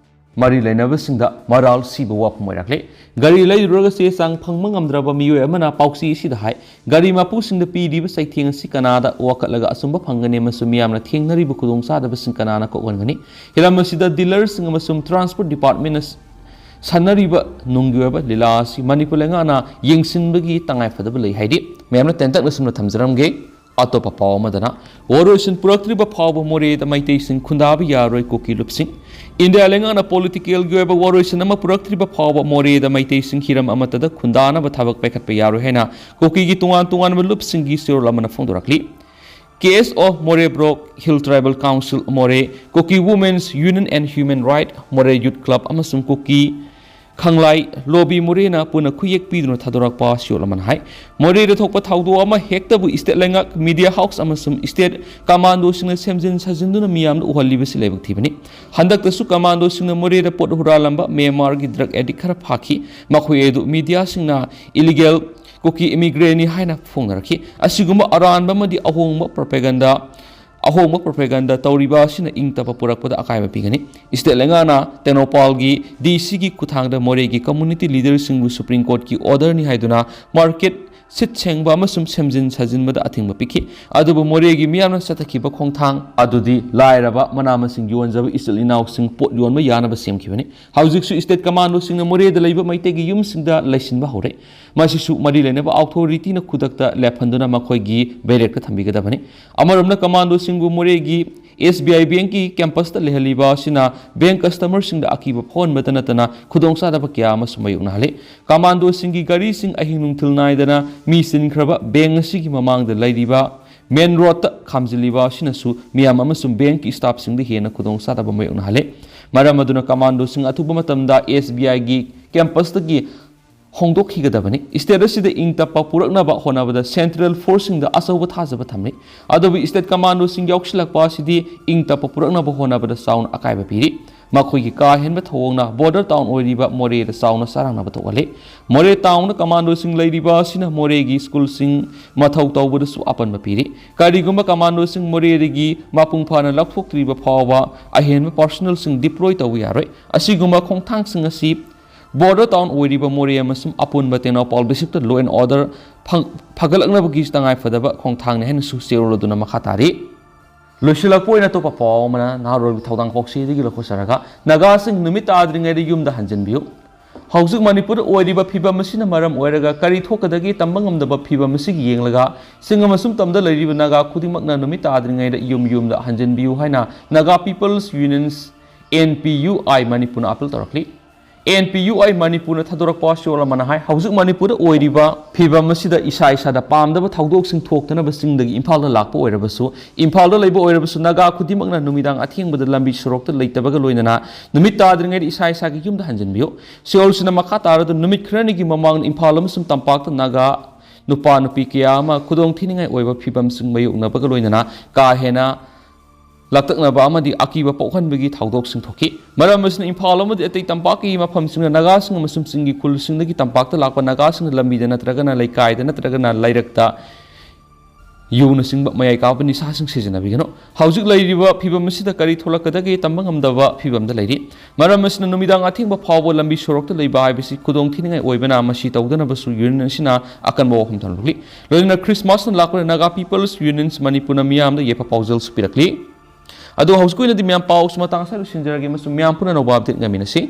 ꯃꯔꯤ ꯂꯩꯅꯕꯁꯤꯡꯗ ꯃꯔꯥꯜ ꯁꯤꯕ ꯋꯥꯐꯝ ꯑꯣꯏꯔꯛꯂꯦ꯫ ꯒꯥꯔꯤ ꯂꯩꯔꯨꯔꯒ ꯆꯦ ꯆꯥꯡ ꯐꯪꯕ ꯉꯝꯗ꯭ꯔꯕ ꯃꯤꯑꯣꯏ ꯑꯃꯅ ꯄꯥꯎꯆꯦ ꯑꯁꯤꯗ ꯍꯥꯏ, ꯒꯥꯔꯤ ꯃꯄꯨꯁꯤꯡꯗ ꯄꯤꯔꯤꯕ ꯆꯩꯊꯦꯡ ꯑꯁꯤ ꯀꯅꯥꯗ ꯋꯥꯀꯠꯂꯒ ꯑꯆꯨꯝꯕ ꯐꯪꯒꯅꯤ ꯑꯃꯁꯨꯡ ꯃꯤꯌꯥꯝꯅ ꯊꯦꯡꯅꯔꯤꯕ ꯈꯨꯗꯣꯡꯆꯥꯗꯕꯁꯤꯡ ꯀꯅꯥꯅ ꯀꯣꯛꯍꯟꯒꯅꯤ? ꯍꯤꯔꯝ ꯑꯁꯤꯗ ꯗꯤꯂꯔꯁꯤꯡ ꯑꯃꯁꯨꯡ ꯇ꯭ꯔꯥꯟꯁꯄꯣꯔꯠ ꯗꯤꯄꯥꯔꯠꯃꯦꯟꯅ ꯁꯥꯟꯅꯔꯤꯕ ꯅꯨꯡꯒꯤ ꯑꯣꯏꯕ ꯂꯤꯂꯥ ꯑꯁꯤ ꯃꯅꯤꯄꯨꯔ ꯂꯩꯉꯥꯛꯅ ꯌꯦꯡꯁꯤꯟꯕꯒꯤ ꯇꯉꯥꯏꯐꯗꯕ ꯂꯩ ꯍꯥꯏꯔꯤ꯫ ꯃꯌꯥꯝꯅ ꯇꯦꯟꯇꯛꯅ ꯁꯨꯝꯅ ꯊꯝꯖꯔꯝꯒꯦ꯫ ꯑꯇꯣꯞꯄ ꯄꯥꯎ ꯑꯃꯗꯅ, ꯋꯥꯔꯣꯏꯁꯤꯟ ꯄꯨꯔꯛꯇ꯭ꯔꯤꯕ ꯐꯥꯎꯕ ꯃꯣꯔꯦꯗ ꯃꯩꯇꯩꯁꯤꯡ ꯈꯨꯟꯗꯥꯕ ꯌꯥꯔꯣꯏ ꯀꯨꯀꯤ ꯂꯨꯞꯁꯤꯡ꯫ ꯏꯟꯗꯤꯌꯥ ꯂꯩꯉꯥꯛꯅ ꯄꯣꯂꯤꯇꯤꯀꯦꯜꯒꯤ ꯑꯣꯏꯕ ꯋꯥꯔꯣꯏꯁꯤꯟ ꯑꯃ ꯄꯨꯔꯛꯇ꯭ꯔꯤꯕ ꯐꯥꯎꯕ ꯃꯣꯔꯦꯗ ꯃꯩꯇꯩꯁꯤꯡ ꯍꯤꯔꯝ ꯑꯃꯠꯇꯗ ꯈꯨꯟꯗꯥꯅꯕ ꯊꯕꯛ ꯄꯥꯏꯈꯠꯄ ꯌꯥꯔꯣꯏ ꯍꯥꯏꯅ ꯀꯨꯀꯤꯒꯤ ꯇꯣꯉꯥꯟ ꯇꯣꯉꯥꯟꯕ ꯂꯨꯞꯁꯤꯡꯒꯤ ꯆꯦꯔꯣꯜ ꯑꯃꯅ ꯐꯣꯡꯗꯣꯔꯛꯂꯤ꯫ K S O Moreh Block, Hill Tribal Council Moreh, Kuki Women's Union and Human Right, Moreh Youth Club ꯑꯃꯁꯨꯡ ꯀꯨꯀꯤ ꯈꯪꯂꯥꯏ ꯂꯣꯕꯤ ꯃꯣꯔꯦꯅ ꯄꯨꯟꯅ ꯈꯨꯌꯦꯛ ꯄꯤꯗꯨꯅ ꯊꯥꯗꯣꯔꯛꯄ ꯁꯤꯌꯣꯜ ꯑꯃꯅ ꯍꯥꯏ꯫ ꯃꯣꯔꯦꯗ ꯊꯣꯛꯄ ꯊꯧꯗꯣꯛ ꯑꯃ ꯍꯦꯛꯇꯕꯨ state ꯂꯩꯉꯥꯛ, media house ꯑꯃꯁꯨꯡ state commandoꯁꯤꯡꯅ ꯁꯦꯝꯖꯤꯟ ꯁꯥꯖꯤꯟꯗꯨꯅ ꯃꯤꯌꯥꯝꯗ ꯎꯍꯜꯂꯤꯕꯁꯤ ꯂꯥꯏꯕꯛ ꯊꯤꯕꯅꯤ꯫ ꯍꯟꯗꯛꯇꯁꯨ commandoꯁꯤꯡꯅ ꯃꯣꯔꯦꯗ ꯄꯣꯠ ꯍꯨꯔꯥꯜꯂꯝꯕ ꯃ꯭ꯌꯥꯟꯃꯥꯔꯒꯤ drug addict ꯈꯔ ꯐꯥꯈꯤ꯫ ꯃꯈꯣꯏ ꯑꯗꯨ mediaꯁꯤꯡꯅ illegal ꯀꯨꯀꯤ immigrantꯅꯤ ꯍꯥꯏꯅ ꯐꯣꯡꯅꯔꯛꯈꯤ꯫ ꯑꯁꯤꯒꯨꯝꯕ ꯑꯔꯥꯟꯕ ꯑꯃꯗꯤ ꯑꯍꯣꯡꯕ propaganda ꯑꯍꯣꯡꯕ propaganda ꯇꯧꯔꯤꯕ ꯑꯁꯤꯅ ꯏꯪ ꯇꯞꯄ ꯄꯨꯔꯛꯄꯗ ꯑꯀꯥꯏꯕ ꯄꯤꯒꯅꯤ꯫ State ꯂꯩꯉꯥꯛꯅ ꯇꯦꯡꯅꯧꯄꯥꯜꯒꯤ D Cꯒꯤ ꯈꯨꯠꯊꯥꯡꯗ ꯃꯣꯔꯦꯒꯤ community leaderꯁꯤꯡꯕꯨ Supreme Courtꯀꯤ orderꯅꯤ ꯍꯥꯏꯗꯨꯅ market ꯁꯤꯠ ꯁꯦꯡꯕ ꯑꯃꯁꯨꯡ ꯁꯦꯝꯖꯤꯟ ꯁꯥꯖꯤꯟꯕꯗ ꯑꯊꯤꯡꯕ ꯄꯤꯈꯤ꯫ ꯑꯗꯨꯕꯨ ꯃꯣꯔꯦꯒꯤ ꯃꯤꯌꯥꯝꯅ ꯆꯠꯊꯈꯤꯕ ꯈꯣꯡꯊꯥꯡ ꯑꯗꯨꯗꯤ ꯂꯥꯏꯔꯕ ꯃꯅꯥ ꯃꯁꯤꯡ ꯌꯣꯟꯖꯕ ꯏꯆꯤꯜ ꯏꯅꯥꯎꯁꯤꯡ ꯄꯣꯠ ꯌꯣꯟꯕ ꯌꯥꯅꯕ ꯁꯦꯝꯈꯤꯕꯅꯤ꯫ ꯍꯧꯖꯤꯛꯁꯨ state commandoꯁꯤꯡꯅ ꯃꯣꯔꯦꯗ ꯂꯩꯕ ꯃꯩꯇꯩꯒꯤ ꯌꯨꯝꯁꯤꯡꯗ ꯂꯩꯁꯤꯟꯕ ꯍꯧꯔꯦ꯫ ꯃꯁꯤꯁꯨ ꯃꯔꯤ ꯂꯩꯅꯕ authorityꯅ ꯈꯨꯗꯛꯇ ꯂꯦꯞꯍꯟꯗꯨꯅ ꯃꯈꯣꯏꯒꯤ barrackꯇ ꯊꯝꯕꯤꯒꯗꯕꯅꯤ꯫ ꯑꯃꯔꯣꯝꯗ commandoꯁꯤꯡꯕꯨ ꯃꯣꯔꯦꯒꯤ S B I bankꯀꯤ campusꯇ ꯂꯩꯍꯜꯂꯤꯕ ꯑꯁꯤꯅ bank customerꯁꯤꯡꯗ ꯑꯀꯤꯕ ꯐꯥꯎꯍꯟꯕꯇ ꯅꯠꯇꯅ ꯈꯨꯗꯣꯡꯆꯥꯗꯕ ꯀꯌꯥ ꯑꯃꯁꯨ ꯃꯥꯌꯣꯛꯅꯍꯜꯂꯤ꯫ Commandoꯁꯤꯡꯒꯤ ꯒꯥꯔꯤꯁꯤꯡ ꯑꯍꯤꯡ ꯅꯨꯡꯊꯤꯜ ꯅꯥꯏꯗꯅ ꯃꯤ ꯆꯤꯟꯈ꯭ꯔꯕ bank ꯑꯁꯤꯒꯤ ꯃꯃꯥꯡꯗ ꯂꯩꯔꯤꯕ main roadꯇ ꯈꯥꯝꯖꯤꯜꯂꯤꯕ ꯑꯁꯤꯅꯁꯨ ꯃꯤꯌꯥꯝ ꯑꯃꯁꯨꯡ bankꯀꯤ staffꯁꯤꯡꯗ ꯍꯦꯟꯅ ꯈꯨꯗꯣꯡꯆꯥꯗꯕ ꯃꯥꯌꯣꯛꯅꯍꯜꯂꯤ꯫ ꯃꯔꯝ ꯑꯗꯨꯅ commandoꯁꯤꯡ ꯑꯊꯨꯕ ꯃꯇꯝꯗ S B Iꯒꯤ campusꯇꯒꯤ ꯍꯣꯡꯗꯣꯛꯈꯤꯒꯗꯕꯅꯤ꯫ State ꯑꯁꯤꯗ ꯏꯪ ꯇꯞꯄ ꯄꯨꯔꯛꯅꯕ ꯍꯣꯠꯅꯕꯗ central forceꯁꯤꯡꯗ ꯑꯆꯧꯕ ꯊꯥꯖꯕ ꯊꯝꯂꯤ꯫ ꯑꯗꯨꯕꯨ state commandoꯁꯤꯡ ꯌꯥꯎꯁꯤꯜꯂꯛꯄ ꯑꯁꯤꯗꯤ ꯏꯪ ꯇꯞꯄ ꯄꯨꯔꯛꯅꯕ ꯍꯣꯠꯅꯕꯗ ꯆꯥꯎꯅ ꯑꯀꯥꯏꯕ ꯄꯤꯔꯤ꯫ ꯃꯈꯣꯏꯒꯤ ꯀꯥ ꯍꯦꯟꯕ ꯊꯧꯑꯣꯡꯅ border town ꯑꯣꯏꯔꯤꯕ ꯃꯣꯔꯦꯗ ꯆꯥꯎꯅ ꯆꯔꯥꯡꯅꯕ ꯊꯣꯛꯍꯜꯂꯤ꯫ ꯃꯣꯔꯦ townꯗ commandoꯁꯤꯡ ꯂꯩꯔꯤꯕ ꯑꯁꯤꯅ ꯃꯣꯔꯦꯒꯤ schoolꯁꯤꯡ ꯃꯊꯧ ꯇꯧꯕꯗꯁꯨ ꯑꯄꯟꯕ ꯄꯤꯔꯤ꯫ ꯀꯔꯤꯒꯨꯝꯕ commandoꯁꯤꯡ ꯃꯣꯔꯦꯗꯒꯤ ꯃꯄꯨꯡ ꯐꯥꯅ ꯂꯧꯊꯣꯛꯇ꯭ꯔꯤꯕ ꯐꯥꯎꯕ ꯑꯍꯦꯟꯕ personnelꯁꯤꯡ deploy ꯇꯧꯕ ꯌꯥꯔꯣꯏ꯫ ꯑꯁꯤꯒꯨꯝꯕ ꯈꯣꯡꯊꯥꯡꯁꯤꯡ ꯑꯁꯤ border town ꯑꯣꯏꯔꯤꯕ ꯃꯣꯔꯦ ꯑꯃꯁꯨꯡ ꯑꯄꯨꯟꯕ ꯇꯦꯡꯅꯧꯄꯥꯜ districtꯇ law and order ꯐ-, ꯐꯒꯠꯂꯛꯅꯕꯒꯤ ꯇꯉꯥꯏꯐꯗꯕ ꯈꯣꯡꯊꯥꯡꯅꯤ ꯍꯥꯏꯅꯁꯨ ꯆꯦꯔꯣꯜ ꯑꯗꯨꯅ ꯃꯈꯥ ꯇꯥꯔꯤ꯫ ꯂꯣꯏꯁꯤꯜꯂꯛꯄ ꯑꯣꯏꯅ ꯑꯇꯣꯞꯄ ꯄꯥꯎ ꯑꯃꯅ ꯅꯍꯥꯔꯣꯜꯒꯤ ꯊꯧꯗꯥꯡ ꯄꯥꯎꯆꯦꯗꯒꯤ ꯂꯧꯊꯣꯛꯆꯔꯒ, ꯅꯥꯒꯥꯁꯤꯡ ꯅꯨꯃꯤꯠ ꯇꯥꯗ꯭ꯔꯤꯉꯩꯗ ꯌꯨꯝꯗ ꯍꯟꯖꯤꯟꯕꯤꯌꯨ꯫ ꯍꯧꯖꯤꯛ ꯃꯅꯤꯄꯨꯔꯗ ꯑꯣꯏꯔꯤꯕ ꯐꯤꯕꯝ ꯑꯁꯤꯅ ꯃꯔꯝ ꯑꯣꯏꯔꯒ ꯀꯔꯤ ꯊꯣꯛꯀꯗꯒꯦ ꯇꯝꯕ ꯉꯝꯗꯕ ꯐꯤꯕꯝ ꯑꯁꯤꯒꯤ ꯌꯦꯡꯂꯒ ꯆꯤꯡ ꯑꯃꯁꯨꯡ ꯇꯝꯗ ꯂꯩꯔꯤꯕ ꯅꯥꯒꯥ ꯈꯨꯗꯤꯡꯃꯛꯅ ꯅꯨꯃꯤꯠ ꯇꯥꯗ꯭ꯔꯤꯉꯩꯗ ꯌꯨꯝ ꯌꯨꯝꯗ ꯍꯟꯖꯤꯟꯕꯤꯌꯨ ꯍꯥꯏꯅ Naga People's Unions, N P U I, ꯃꯅꯤꯄꯨꯔꯅ appeal ꯇꯧꯔꯛꯂꯤ꯫ N P U I ꯃꯅꯤꯄꯨꯔꯅ ꯊꯥꯗꯣꯔꯛꯄ ꯋꯥꯁꯤꯔꯣꯜ ꯑꯃꯅ ꯍꯥꯏ, ꯍꯧꯖꯤꯛ ꯃꯅꯤꯄꯨꯔꯗ ꯑꯣꯏꯔꯤꯕ ꯐꯤꯕꯝ ꯑꯁꯤꯗ ꯏꯁꯥ ꯏꯁꯥꯗ ꯄꯥꯝꯗꯕ ꯊꯧꯗꯣꯛꯁꯤꯡ ꯊꯣꯛꯇꯅꯕ ꯆꯤꯡꯗꯒꯤ ꯏꯝꯐꯥꯜꯗ ꯂꯥꯛꯄ ꯑꯣꯏꯔꯕꯁꯨ, ꯏꯝꯐꯥꯜꯗ ꯂꯩꯕ ꯑꯣꯏꯔꯕꯁꯨ, ꯅꯥꯒꯥ ꯈꯨꯗꯤꯡꯃꯛꯅ ꯅꯨꯃꯤꯗꯥꯡ ꯑꯊꯦꯡꯕꯗ ꯂꯝꯕꯤ ꯁꯣꯔꯣꯛꯇ ꯂꯩꯇꯕꯒ ꯂꯣꯏꯅꯅ ꯅꯨꯃꯤꯠ ꯇꯥꯗ꯭ꯔꯤꯉꯩꯗ ꯏꯁꯥ ꯏꯁꯥꯒꯤ ꯌꯨꯝꯗ ꯍꯟꯖꯤꯟꯕꯤꯌꯨ꯫ ꯁꯤꯑꯣꯜꯁꯤꯅ ꯃꯈꯥ ꯇꯥꯔꯗꯨꯅ ꯅꯨꯃꯤꯠ ꯈꯔꯅꯤꯒꯤ ꯃꯃꯥꯡꯗ ꯏꯝꯐꯥꯜ ꯑꯃꯁꯨꯡ ꯇꯝꯄꯥꯛꯇ ꯅꯥꯒꯥ ꯅꯨꯄꯥ ꯅꯨꯄꯤ ꯀꯌꯥ ꯑꯃ ꯈꯨꯗꯣꯡ ꯊꯤꯅꯤꯡꯉꯥꯏ ꯑꯣꯏꯕ ꯐꯤꯕꯝꯁꯤꯡ ꯃꯥꯌꯣꯛꯅꯕꯒ ꯂꯣꯏꯅꯅ ꯀꯥ ꯍꯦꯟꯅ ꯂꯥꯛꯇꯛꯅꯕ ꯑꯃꯗꯤ ꯑꯀꯤꯕ ꯄꯣꯛꯍꯟꯕꯒꯤ ꯊꯧꯗꯣꯛꯁꯤꯡ ꯊꯣꯛꯈꯤ꯫ ꯃꯔꯝ ꯑꯁꯤꯅ ꯏꯝꯐꯥꯜ ꯑꯃꯗꯤ ꯑꯇꯩ ꯇꯝꯄꯥꯛꯀꯤ ꯃꯐꯝꯁꯤꯡꯗ ꯅꯥꯒꯥꯁꯤꯡ ꯑꯃꯁꯨꯡ ꯆꯤꯡꯒꯤ ꯈꯨꯜꯁꯤꯡꯗꯒꯤ ꯇꯝꯄꯥꯛꯇ ꯂꯥꯛꯄ ꯅꯥꯒꯥꯁꯤꯡꯅ ꯂꯝꯕꯤꯗ ꯅꯠꯇ꯭ꯔꯒꯅ ꯂꯩꯀꯥꯏꯗ ꯅꯠꯇ꯭ꯔꯒꯅ ꯂꯩꯔꯛꯇ ꯌꯨꯅꯆꯤꯡꯕ ꯃꯌꯥꯏ ꯀꯥꯕ ꯅꯤꯁꯥꯁꯤꯡ ꯁꯤꯖꯤꯟꯅꯕꯤꯒꯅꯨ꯫ ꯍꯧꯖꯤꯛ ꯂꯩꯔꯤꯕ ꯐꯤꯕꯝ ꯑꯁꯤꯗ ꯀꯔꯤ ꯊꯣꯛꯂꯛꯀꯗꯒꯦ ꯇꯝꯕ ꯉꯝꯗꯕ ꯐꯤꯕꯝꯗ ꯂꯩꯔꯤ꯫ ꯃꯔꯝ ꯑꯁꯤꯅ ꯅꯨꯃꯤꯗꯥꯡ ꯑꯊꯦꯡꯕ ꯐꯥꯎꯕ ꯂꯝꯕꯤ ꯁꯣꯔꯣꯛꯇ ꯂꯩꯕ ꯍꯥꯏꯕꯁꯤ ꯈꯨꯗꯣꯡ ꯊꯤꯅꯤꯡꯉꯥꯏ ꯑꯣꯏꯕꯅ, ꯃꯁꯤ ꯇꯧꯗꯅꯕꯁꯨ ꯌꯨꯅꯤꯌꯟ ꯑꯁꯤꯅ ꯑꯀꯟꯕ ꯋꯥꯐꯝ ꯊꯝꯂꯤ꯫ ꯂꯣꯏꯅꯅ ꯈ꯭ꯔꯤꯁꯃꯥꯁꯅ ꯂꯥꯛꯄꯅ ꯅꯥꯒꯥ ꯄꯤꯄꯜꯁ ꯌꯨꯅꯤꯌꯟꯁ ꯃꯅꯤꯄꯨꯔꯅ ꯃꯤꯌꯥꯝꯗ ꯌꯥꯏꯐ ꯄꯥꯎꯖꯦꯜꯁꯨ ꯄꯤꯔꯛꯂꯤ꯫ ꯑꯗꯣ ꯍꯧꯖꯤꯛꯀꯤ ꯑꯣꯏꯅꯗꯤ ꯃꯌꯥꯝ ꯄꯥꯎꯁꯨ ꯃꯇꯥꯡ ꯑꯁꯤꯗ ꯂꯣꯏꯁꯤꯟꯖꯔꯒꯦ ꯑꯃꯁꯨꯡ ꯃꯌꯥꯝ ꯄꯨꯟꯅ ꯑꯅꯧꯕ ꯑꯞꯗꯦꯠ ꯉꯥꯏꯃꯤꯟꯅꯁꯤ꯫